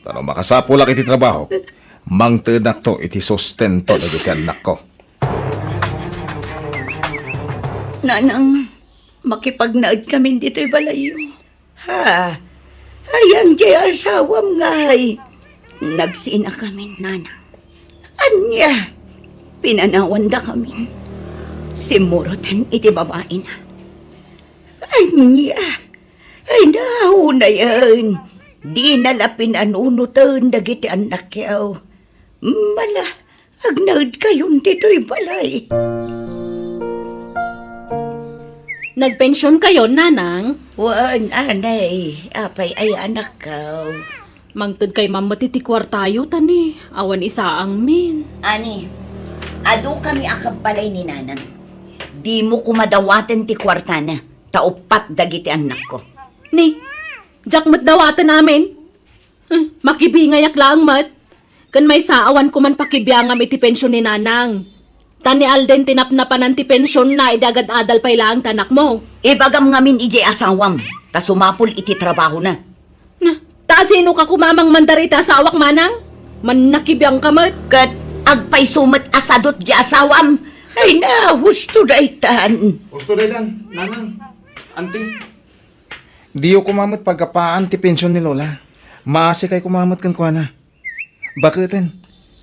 Ta no makasapulak iti trabahok, mangtedakto iti sustento dagiti annakko. Nanang, makipagnaedkamin ditoy balayyo. Ha? Ayan ti asawam ngay. Nagsinakamin, nanang. Ania? Pinanawandakamin. Simmuroten iti babaina. Ania? Ay, naunayen. Dina la pinanunoten dagiti annakyo. Mala, agnaedkayon ditoy balay. Nagpensionkayon, nanang? Wen, anay. Apay aya, anakko? Mangtedkay man met iti kuartayo, ta ni, awan isaangmin. Ani, adu kami a kabbalay ni nanang. Dimo koma dawaten ti kuartana, ta uppat dagiti annakko. Ni, diak met dawaten amin. Hmm, makibingayak laeng met. Ken maysa, awan koman pakibiangam iti pension ni nanang. Ta ni Alden ti napnapanan ti pensionna idi agad-adal pay laeng ti anakmo. Ibagam ngamin idiay asawam, ta sumapul iti trabahona. Na, ta asinoka koma a mangmandar iti asawak, manang? Mannakibiangka met. Ket agpayso met a sadut diay asawam. Ay, na, husto daytan. Husto daytan, nanang. Anti. Diyo koma met pagapaan ti pension ni Lola. Maasikay koma met kenkuana. Baketen,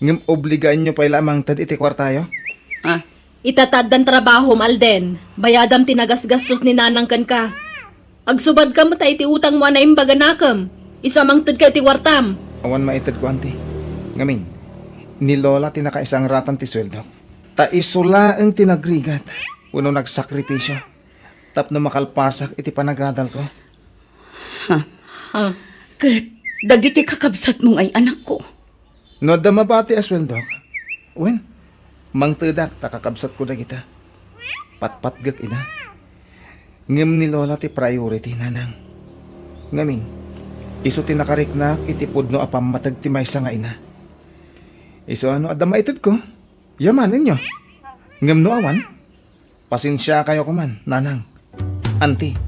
ngem obligaenyo pay la a mangted iti kuartayo? Ah. Ita ta addan trabahom, Alden. Bayadam ti nagasgastos ni nanang kenka. Agsubadka met iti utangmo a naimbag a nakem. Isu a mangtedka iti kuartam. Awan maitedko, anti. Ngamin, ni Lola ti nakaisangratan ti sueldok. Ta isu laeng ti nagrigat wenno nagsakripisio tapno makalpasak iti panagadalko. Ha? Ha? Ket dagiti kakabsatmo ngay, anakko? No adda mabati a sueldok, wen, mangtedak ta kakabsatko dagita. Patpatgek ida. Ngem ni Lola ti priority, nanang. Ngamin, isu ti nakariknak iti pudno a pammateg ti maysa nga ina. Isu a no adda maitedko, yamanenyo. Ngem no awan, pasensiakayo koman, nanang. Anti.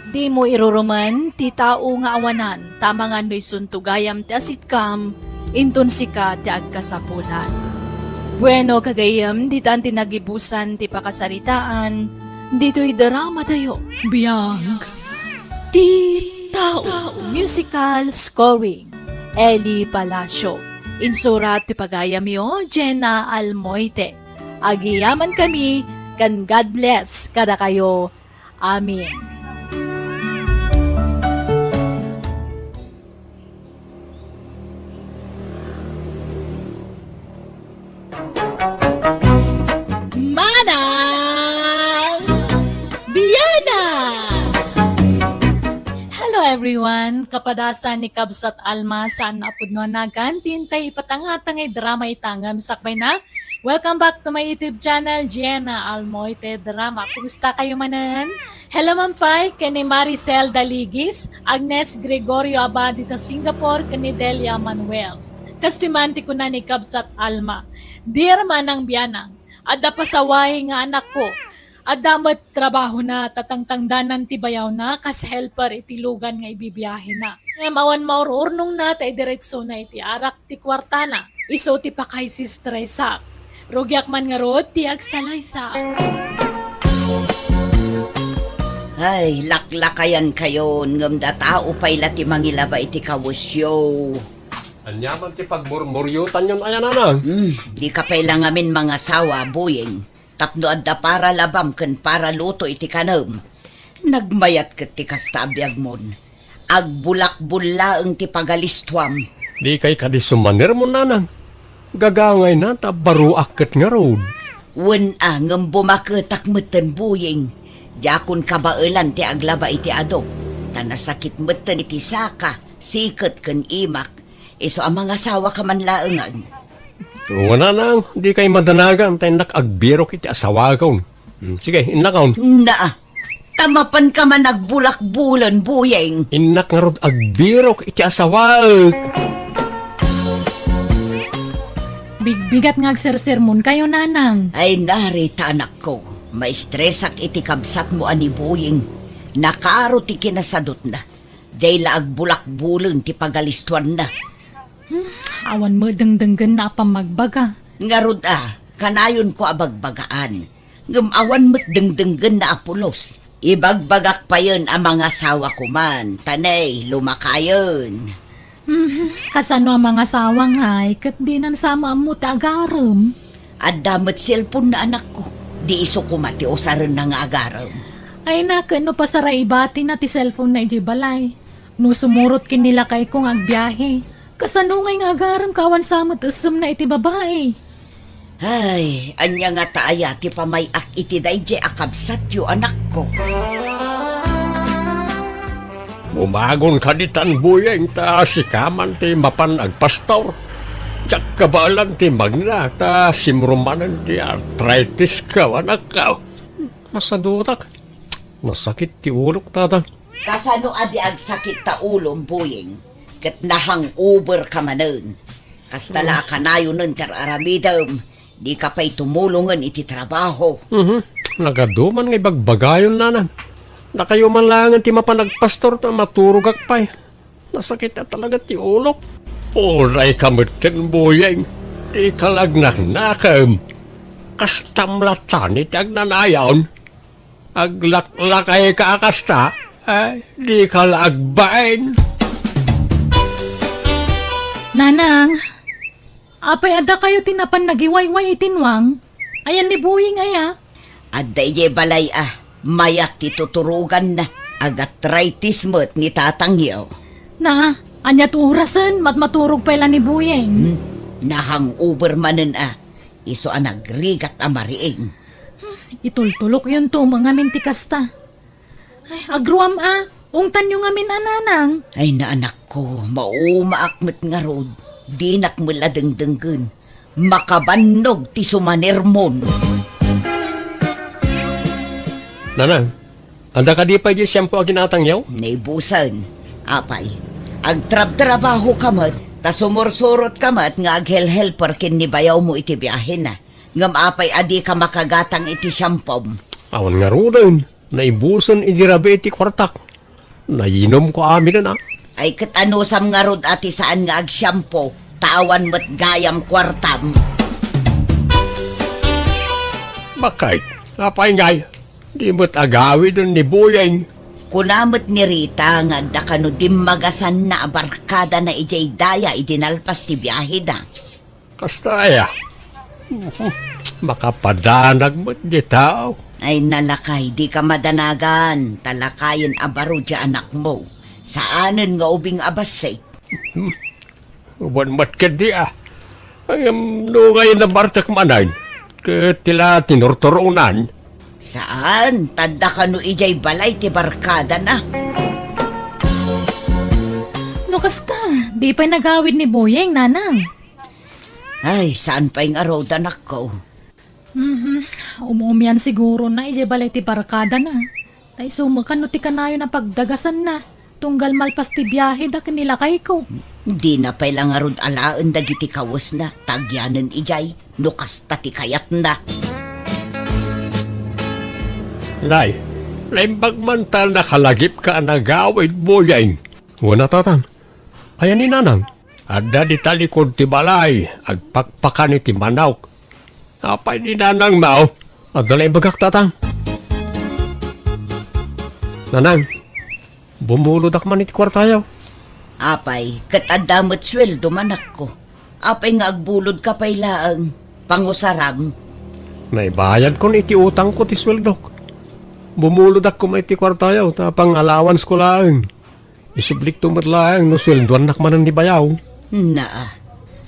Dimo irurumen ti tao nga awanan, ta amangan no isunto gayam ti asitkam, inton sika ti agkasapulan. Bueno, gagayyem, ditan ti nagibusan ti pakasaritaan, ditoy drama tayo. Biag ti tao. Musical scoring, Eli Palacio. Insurat ti pagayamyo, Jenna Almoite. Agyamankam, ken God bless kadakayo. Amen. Manang Biana! Hello everyone! Kapadasan ni Kabsat Alma, saan a pudno a nagan ti intay ipatangtang nga drama ita ngem sakbay na. Welcome back to my YouTube channel, Jenna Almoite Drama. Kumusta kayo manen? Hello man pay ken ni Maricel Daligis, Agnes Gregorio Abadi ta Singapore, ken ni Delia Manuel. Kastoy man ti kuna ni Kabsat Alma, Dear Manang Bianang, adda pasaway nga anakko. Adda met trabahona ta tangtangdanan ti bayawna kas helper iti lugan nga ibibiahena. Ngem awan maururnongna ta idiretsona iti arak ti kuartana. Isu ti pakaisistresak. Rugiak man ngarud ti agsalaysa. Ay, laklakayankayon, ngem datao pay la ti mangilaba iti kawesyo. Ania man ti pagmurmuriotanyon aya, Nanang? Hmm, dika pay la ngamin mangasawa, Buyeng. Tapno adda para labam ken para luto iti kanem. Nagmayat ket ti kasta a biagmon. Agbulakbul laeng ti pagalistuam. Dikay kadi sumanermon, Nanang. Gagangayna ta baruak ket ngarud. Wen a, ngem bumaketak metten, Buyeng. Diakon kabaelan ti aglaba iti ado. Ta nasakit metten iti saka, siket ken imak. Isu a mangasawaka man laengen. Wen a, Nanang, dikay madanagan ta innak agbirok iti asawakon. Hmm, sige, innakon. Naa, ta mapanka man agbulakbulen, Buyeng. Innak ngarud agbirok iti asawaek. Bigbigat nga agsersermonkayo, Nanang. Ay, narita, anakko. Maistresak iti kabsatmo a ni Buyeng. Nakaro ti kinasadutna. Diay la agbulakbulen ti pagalistuanna. Hmm, awan met dengdenggenna a pammagbaga. Ngarud a, kanayonko a bagbagaan. Ngem awan met dengdenggenna a pulos. Ibagbagak payen a mangasawako man, ta ne, lumakayen. Hmm, kasano a mangasawa ngay, ket dinan sa maammo ti agarem? Adda met cellphone na anakko. Di isu koma ti usarenna nga agarem. Ay, na, ket no pasaray ibatina ti cellphone na idiay balay. No sumurot ken ni lakayko nga agbiahe, kasano ngay nga agarem ka awan sa met essemna iti babai? Ay, ania ngata aya ti pamay-ak iti daydiay a kabsatyo, anakko? Bumagon ka ditan, Buyeng, ta sika man ti mapan agpastor. Diak kabaelan ti magna, ta simrummanen ti arthritis ko, anakko. Masadutak. Nasakit ti ulok, tata. Kasano a di agsakit ta ulom, Buyeng? Ket na-hangover ka manen. Kasta la a kanayonen ti ar-aramidem. Dika pay tumulongen iti trabaho. Mhm. Nagadu man nga ibagbagayon, Nanang. Dakayo man laengen ti mapan agpastor ta maturogak pay. Nasakit a talaga ti ulok. Uray ka metten, Buyeng. Dika la agnaknakem. Kastam latta ti agnanayon. Aglaklakay ka a kasta, eh, dika la agbain. Nanang, apay adda kayo ti napan nagiwayway iti nuang? Ayan ni Buyeng aya? Adda idiay balay a, mayat ti tuturoganna. Agatritis met ni tatangyo. Na, ania ti orasen, matmaturog pay la ni Buyeng? Hmm, na-hangover manen a. Isu a nagrigat a mariing. Itultulokyonto met ngamin ti kasta. Ay, agruam a, ungtanyo ngamin a, Nanang. Ay, na, anakko, maumaak met ngarud. Dinak met la dengdenggen. Makabannog ti sumanermon. Nanang, adda kadi pay diay shampoo a ginatangyo? Naibusen. Apay, agtrabtrabaho ka met, ta sumursurot ka met nga aghelhelper ken ni bayawmo iti biahena. Ngem apay a dika makagatang iti siampom? Awan ngaruden, naibusen idi rabii ti kuartak. Nayinomko aminen a. Ay, ket anusam ngarud a ti saan nga agsiampo, ta awan met gayam kuartam? Bakit? Apay ngay, di met agawiden ni Buyeng? Kuna met ni Rita nga adda kano dimmagasanna a barkadana idiay daya idi nalpas ti biaheda. Kasta aya? Makapadanag met diay tao. Ay, nalakay, dika madanagan, ta lakayen a baro diay anakmo. Saanen nga ubing a bassit. Wen met ketdi a. Ngem no ngay nabartek manen, ket ti la tinurturonan. Saan, ta adda kano idiay balay ti barkadana. No kasta, di pay nagawid ni Buyeng, Nanang. Ay, saan pay ngarud, anakko? Mhm. Um-umian sigurona idiay balay ti barkadana. Ta isu met kano ti kanayon a pagdagasanna, tunggal malpas ti biaheda ken ni lakayko. Dina pay la ngarud alaen dagiti kawesna, ta agyanen idiay, no kasta ti kayatna. Nay, naimbag man ta nakalagipka a nagawid, Boyeng. Wen a, Tatang. Aya ni Nanang? Adda dita likud ti balay, agpakpakan iti manok. Apay ni Nanang, mao? Adda la imbagak, Tatang. Nanang, bumulodak man iti kuartayo. Apay, ket adda met sueldo, anakko. Apay nga agbulodka pay laeng, pangusaram? Naibayadkon iti utangko ti sueldok. Bumulodak koma iti kuartayo, ta pang-allowancesko laeng. Isublikto met laeng no sueldoannak manen ni bayaw. Na,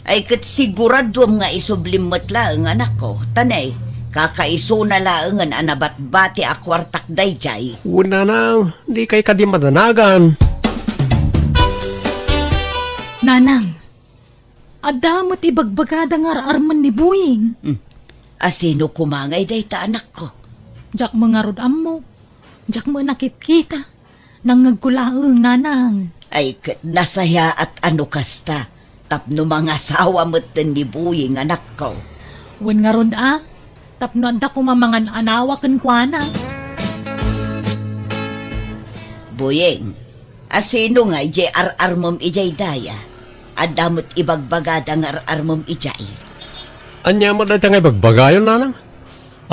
ay ket siguraduem nga isublim met laeng, anakko. Ta ne, kakaisuna laengen a nabatbati a kuartak daydiay. Wen, Nanang, dikay kadi madanagan. Nanang, adda met ibagbagada nga ar-armen ni Boyeng. Hmm. Asino koma ngay dayta, anakko? Diak met ngarud ammo. Diak met nakitkita. Nangngegko laeng, Nanang. Ay, ket nasayaat a no kasta, tapno mangasawa metten ni Boyeng, anakko. Wen ngarud a, tapno adda koma mangan-anawa kenkuana. Boyeng, asino ngay diay ar-armem idiay daya? Adda met ibagbagada nga ar-armem idiay. Ania met dayta nga ibagbagayo, Nanang?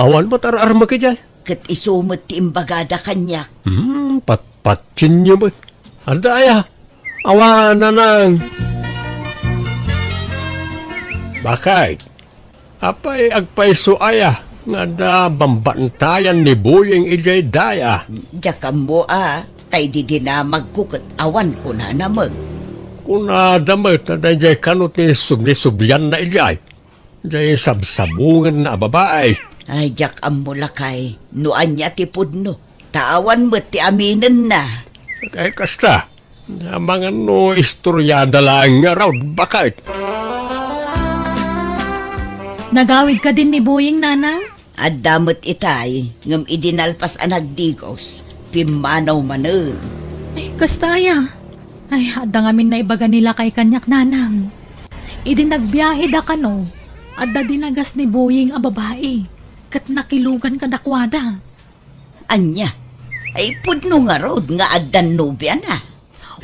Awan met ar-armek idiay. Ket isu met ti imbagada kaniak. Hmm, patpatienyo met. Adda aya? Awan, Nanang. Bakit? Apay agpayso aya nga adda bambantayan ni Boyeng idiay daya? Diak ammo a, tay di dinamagko ket awan kunana met. Kunada met a daydiay kano ti subli-sublianna idiay. Jay sabsabungenna a babai. Ay, diak ammo, lakay, no ania ti pudno, ta awan met ti aminenna. Ay, kasta, amangan no istoriada laeng ngarud, baket. Nagawid kadin ni Boyeng, Nanang? Adda met itay, ngem idi nalpas a nagdigos, pimmanaw manen. Ay, kasta aya. Ay, adda ngamin naibaga ni lakay kaniak, Nanang. Idi nagbiaheda kano, adda dinagas ni Boyeng a babai, ket nakilugan kadakuada. Ania? Ay, pudno ngarud nga addan nobiana?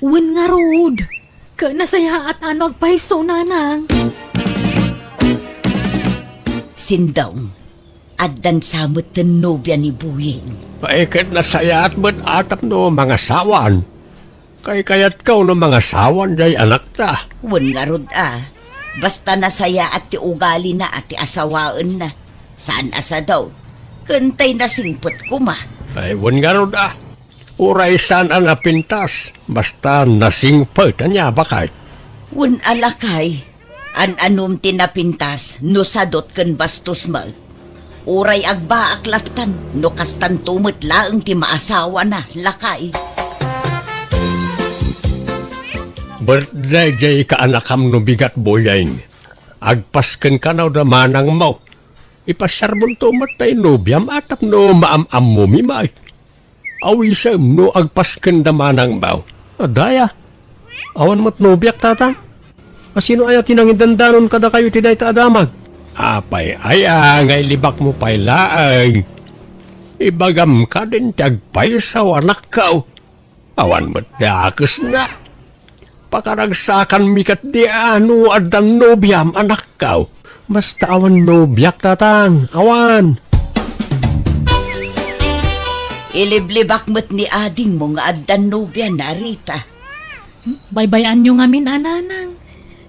Wen ngarud, ket nasayaat a no agpayso, Nanang. Sindong, addan sa metten nobia ni Boyeng. Ay, ket nasayaat met a tapno mangasawan. Kaykayatko no mangasawan jay anakta. Wen ngarud a, basta nasayaat ti ugalina a ti asawaenna. Saan a sadaw, ken tay nasingpet koma. Ay, wen ngarud a, uray saan a napintas, basta nasingpet, ania, baket? Wen a, lakay, an-anom ti napintas no sadot ken bastos met. Uray agbaak lattan, no kastanto met laeng ti maasawana, lakay. Birthday jay kaanakam no bigat, Boyeng. Agpasken kano da manangmo. Ipasiarbonto met tay nobiam a tapno maam-ammomi met. Awisem no agpasken da manangmo. Adda aya? Awan met nobiak, Tatang. Asino aya ti nangidandanon kadakayo iti dayta a damag? Apay aya nga ilibakmo pay laeng? Ibagam kadin ti agpayso, anakko. Awan met dakesna. Pakaragsakanmi ketdi a no addan nobiam, anakko. Basta awan nobiak, Tatang. Awan. Iliblibak met ni adingmo nga addan nobiana, Rita. Baybay-anyo ngamin a, Nanang.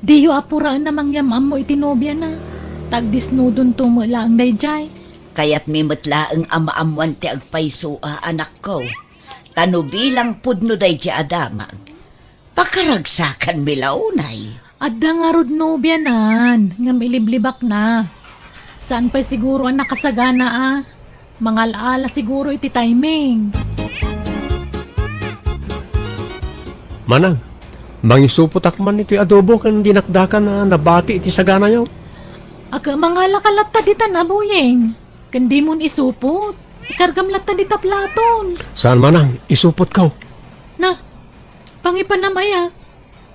Diyo apuraen a mangyam-ammo iti nobiana. Ta agdisnudonto met laeng daydiay. Kayatmi met laeng a maammoan ti agpayso a, anakko. Ta no bilang pudno daydiay a damag, pakaragsakanmi la unay. Adda ngarud nobianan, ngem iliblibakna. Saan pay siguro a nakasagana a. Mangal-ala siguro iti timing. Manang, mangisupotak man iti adobo ken dinakdakan a nabati iti saganayo. Ket mangalaka latta ditan a, Boyeng. Ken dimon isupot. Ikargam latta dita platon. Saan, Manang, isupotko. Na, pangipanam aya.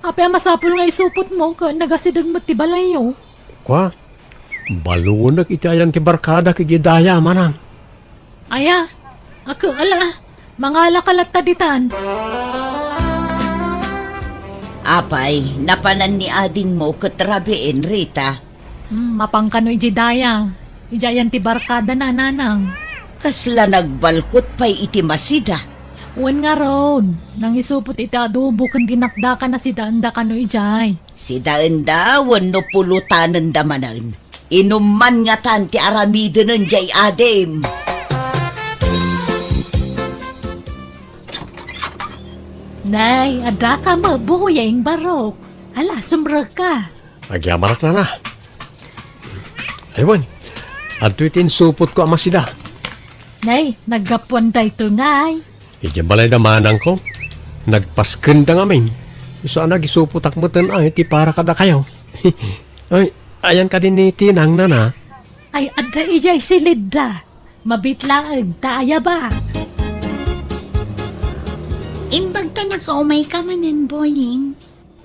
Apay a masapul nga isupotmo ket nagasideg met ti balayyo? Kua, balunek iti ayan ti barkadak idiay daya, Manang. Aya, Ako, ala, mangalaka latta ditan. Apay, napanan ni adingmo ket rabiin, Rita? Hmm, mapan kano iti daya. Idiay ayan ti barkada na, nanang. Kasla nagbalkot pay iti masida. Wen ngarud, nangisupot iti adobo ken dinakdakana sidaenda kano idiay. Sidaenda wenno pulutanenda manen. Inumman ngatan ti aramidenen jay adim. Nay, adda ka met, Boyeng, barok. Ala, sumrekka. Agyamanak, nana. Ay, wen. Adtoy ti insupotko a masida. Nay, naggapuan daytoy ngay. Idiay balay da manangko. Nagpaskenda ngamin. Isu a nagisupotak meten ay ti para kadakayo. Ay, ayan kadi ni Tinang, nana? Ay, adda idiay silidda. Mabit laeng ta ayabak. Imbag ta nakaumay ka manen, Boyeng.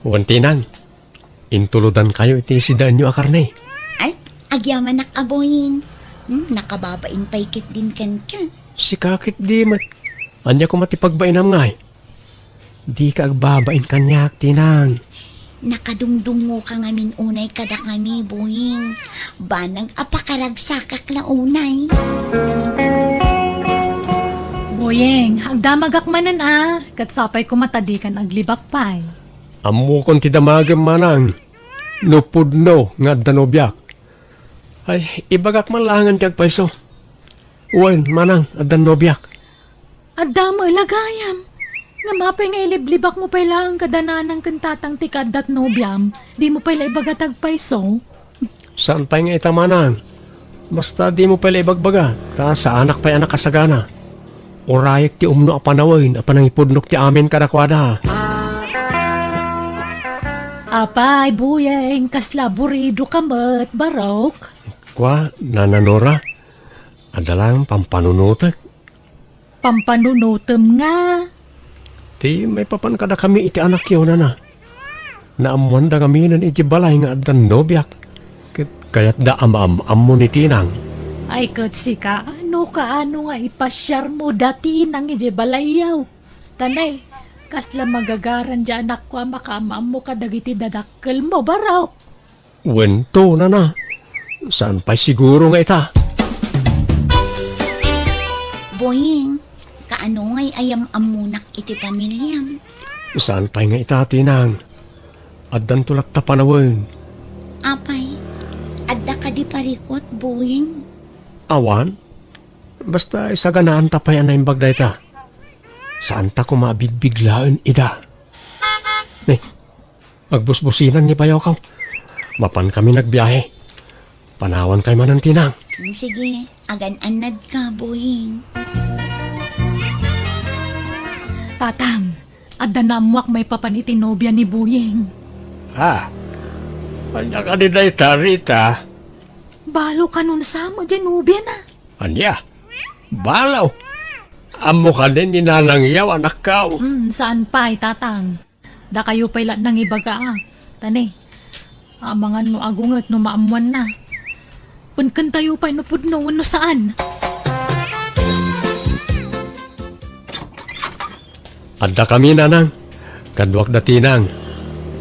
Wen, Tinang. Intulodankayo iti sidaenyo a karne. Ay, agyamanak a Boyeng. Hmm, nakababain pay ketdin kenka. Sika ketdi met. Ania koma ti pagbainam ngay? Dika agbabain kaniak, Tinang. Nakadungdungngoka ngamin unay kadakami, Boyeng. Banag a pakaragsakak la unay. Boyeng, agdamagak manen a, ket sapay koma ta dikan aglibak pay. Ammokon ti damagem, manang. No pudno nga adda nobiak. Ay, ibagak man laengen ti agpayso. Wen, manang, addan nobiak. Adda met la gayam. Ngem apay nga iliblibakmo pay laeng kada nanang ken tatang ti kaaddat nobiam? Dimo pay la ibaga ti agpayso? Saan pay nga ita, manang. Basta dimo pay la ibagbaga, ta saanak pay a nakasagana. Urayek ti umno a panawen a panangipudnok ti amin kadakuada. Apay, Boyeng, kasla aburidoka met, barok? Kua, Nana Nora, adda laeng pampanunotek. Pampanunotem nga? Ti maipapan kadakami iti anakyo, nana. Naammoanda ngaminen iti balay nga addan nobiak, ket kayatda a maam-ammo ni Tinang. Ay, ket sika, no kaano nga ipasiarmo da Tinang iti balayyo? Tanay, kasla magagaran ti anakko a makaam-ammo kadagiti dadakkelmo, barok. Wen to, nana. Saan pay siguro nga ita? Boyeng, kaano ngay a yam-ammonak iti pamiliam? Saan pay nga ita, Tinang. Addanto latta panawen. Apay, adda kadi parikut, Boyeng? Awan. Basta isaganaanta pay a naimbag dayta. Saanta koma a bigbiglaen ida. Ne, agbusbusinan ni bayokaw. Mapankami nagbiahe. Panawankayo manen, Tinang. Mm, sige, agan-annadka, Boyeng. Tatang, adda naammoak maipapan iti nobia ni Boyeng. Ha? Ania kadi dayta, Rita? Balo kanon sa met diay nobiana. Ania? Balo? Ammo kadi ni Nanang Yaw, anakko? Hmm, saan pay, Tatang. Dakayo pay la nangibaga, a. Tani, amangan no agunget no maammoanna. Penkentayo pay no pudno wenno saan. Addakami, Nanang. Kaduak da Tinang.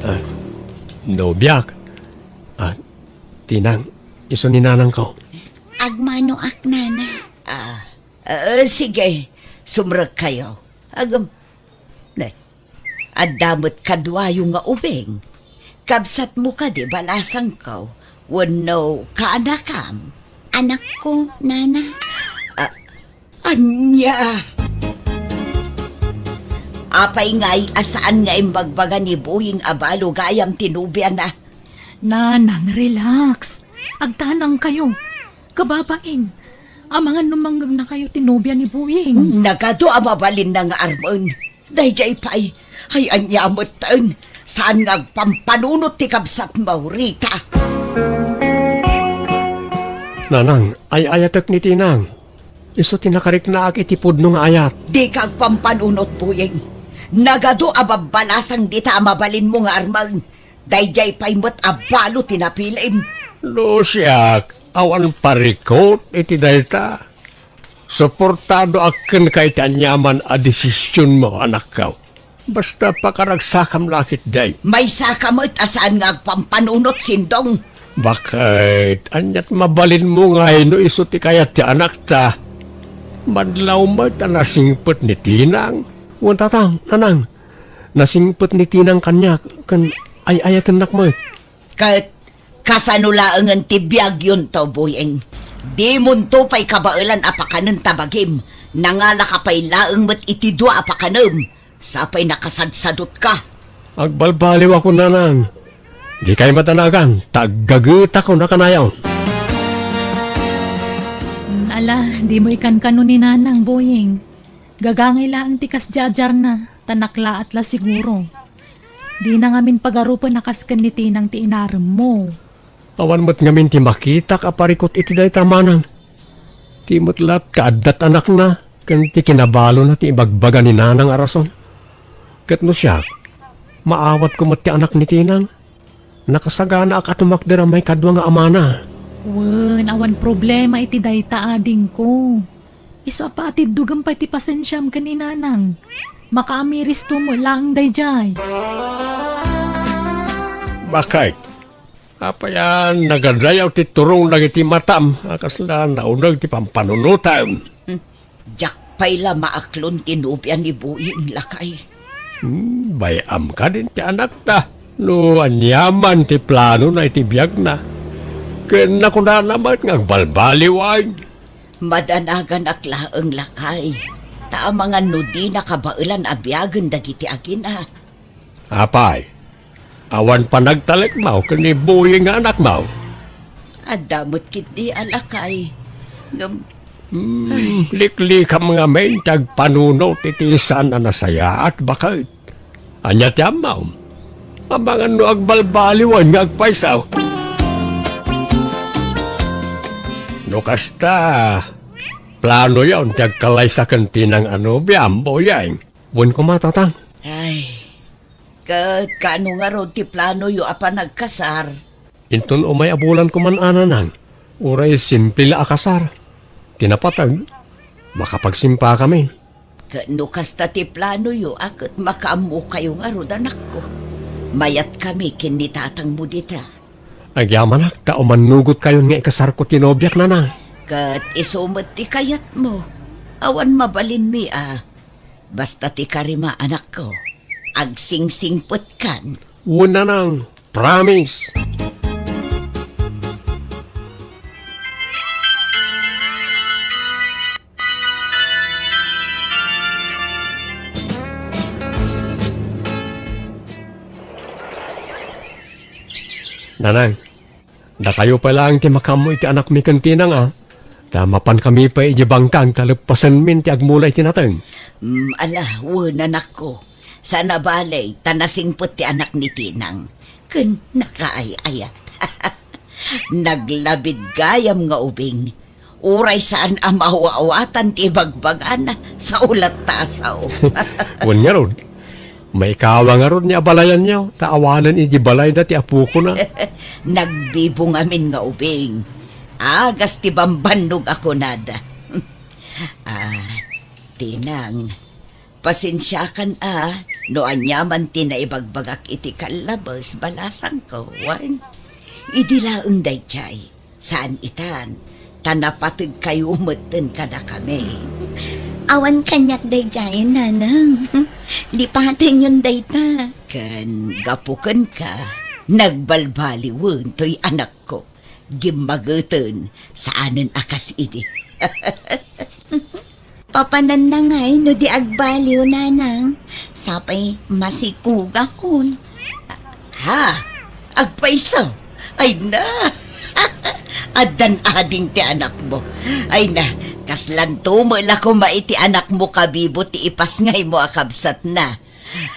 Ah, nobiak. Ah, Tinang, isu ni Nanangko. Agmanoak, Nana. Ah, ah, sige, sumrekkayo. Agam, ne, adda met kaduayo nga ubing. Kabsatmo kadi balasangko, wenno kaanakam? Anakko, Nana. Ah, ania? Apay ngay a saan nga imbagbaga ni Boying a balo gayam ti nobiana? Nanang, relax. Agtanangkayo. Kababain, amangan no mangngegna kayo ti nobia ni Boying. Nagadu a mabalinna nga armen. Daydiay pay, ay ania metten, saan nga agpampanunot ti kabsatmo, Rita? Nanang, ay-ayatek ni Tinang. Isu ti nakariknaak iti pudno nga ayat. Dika agpampanunot, Boying. Nagadu a babbalasang dita a mabalinmo nga armen. Daydiay pay met a balo ti napilim. No siak, awan parikut iti dayta. Suportado ak kenka iti aniaman a desisionmo, anakko. Basta pakaragsakam la ketdi. Maysaka met a saan nga agpampanunot, Sindong. Baket, aniat mabalinmo ngay no isu ti kayat ti anakta? Madlaw met a nasingpet ni Tinang. Wen, Tatang, Nanang, nasingpet ni Tinang kaniak ken ay-ayatennak met. Ket kasano laengen ti biagyonto, Boying? Dimonto pay kabaelan a pakanen ta bagim. Nangalaka pay laeng met iti dua a pakanem. Sa pay nakasadsadutka. Agbalbaliwakon, Nanang. Dikay madanagan, ta aggagetakon a kanayon. Mm, ala, dimo ikankano ni Nanang, Boying. Gagangay laeng ti kasdiadiarna, ta naklaat la siguro. Dina ngamin pagarupen a kas ken ni Tinang ti inaremmo. Awan met ngamin ti makitak a parikut iti dayta, Manang. Ti met latta adda ti anakna ken ti kinabalona ti ibagbaga ni Nanang a rason. Ket no siak, maawatko met ti anak ni Tinang. Nakasaganaak a tumakder a maikadua nga amana. Wen, awan problema iti dayta, adingko. Isu a paatiddogem pay ti pasensiam ken ni Nanang. Makaamiristo met laeng daydiay. Baket, apay a nagadayaw ti turong dagiti matam a kasla nauneg ti pampanunotam? Hmm. Diak pay la maaklon ti nobia ni Boying, lakay. Hmm, bay-am kadin ti anakta no aniaman ti planona iti biagna. Ken nakunana met nga agbalbaliwen. Madanaganak laeng, lakay, ta amangan no dina kabaelan a biagen dagiti agina. Apay, awan panagtalekmo ken ni Boying nga anakmo? Adda met ketdi a lakay. Ngem, hmm, liklikam ngamin ti agpanunot iti saan a nasayaat, baket. Ania ti ammom? Amangan no agbalbaliwen nga agpayso. No kasta, planoyon ti agkalaysa ken Tinang a nobiam, Boying. Wen koma, Tatang. Ay, ket kaano ngarud ti planoyo a panagkasar? Inton umay a bulan koma, Nanang, uray simple la a kasar. Ti napateg, makapagsimpakamin. Ket no kasta ti planoyo a ket makaammokayo ngarud, anakko, mayatkami ken ni tatangmo dita. Agyamanak ta umannugotkayon nga ikasarko ti nobiak, Nanang. Ket isu met ti kayatmo. Awan mabalinmi a. Basta ti karima, anakko, agsingsingpetkan. Wen, Nanang, promise. Nanang, dakayo pay laeng ti makaammo iti anakmi ken Tinang a, ta mapankami pay idiay bangkang ta leppasenmin ti agmula iti nateng. Mm, ala, wen, anakko. Saan a bale, ta nasingpet ti anak ni Tinang. Ken nakaay-ayat. Naglabid gayam nga ubing. Uray saan a maawatan ti ibagbagana, sao latta a sao. Wen ngarud, maikawa ngarud ni abalayanyo, ta awanen idi balayda ti apokona. Nagbibo ngamin nga ubing. Agas ti bambannog a kunada. Ah, Tinang, pasensiakan a, no aniaman ti naibagbagak iti kallabes, balasangko, wen? Idi laeng daydiay, saan itan, ta napategkayo metten kadakami. Awan kaniak daydiay, Nanang. Lipatenyon dayta. Ken gapu kenka, nagbalbaliwen toy anakko. Gimmageten, saanen a kas idi. Papananna ngay no di agbaliw, Nanang. Sapay masikugakon. Ha? Agpayso? Ay na! Addan ading ti anakmo. Ay na, kaslanto met la koma iti anakmo kabibo ti ipasngaymo a kabsatna.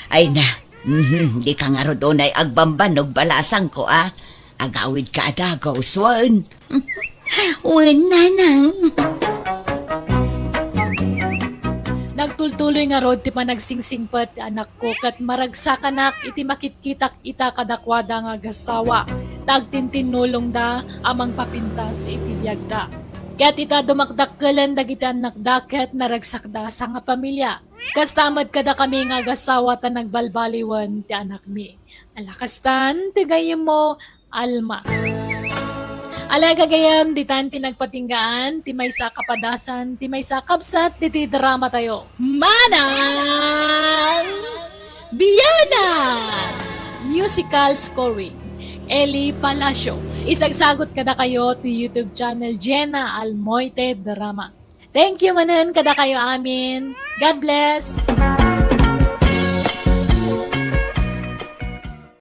Ay na, mhm, dika ngarud unay agbambannog, balasangko a. Agawidka a dagus, wen? Wen, Nanang. Nagtultuloy ngarud ti panagsingsingpet ti anakko ket maragsakanak iti makitkitak ita kadakuada nga agassawa, ta agtintinnulongda a mangpapintas iti biagda. Ket ita, dumakdakkelen dagiti annakda ket naragsakda a sangapamilia. Kasta met kadakami nga agasawa ta nagbalbaliwen ti anakmi. Ala kastan ti gayyemmo, Alma. Ala gagayem, ditan ti nagpatinggaan ti maysa a kapadasan, ti maysa a kabsat diti dramatayo. Manang Biyanan! Musical scoring, Eli Palacio. Isagsagot kadakayo ti YouTube channel Jenna Almoite Drama. Thank you manen kadakayo amin. God bless!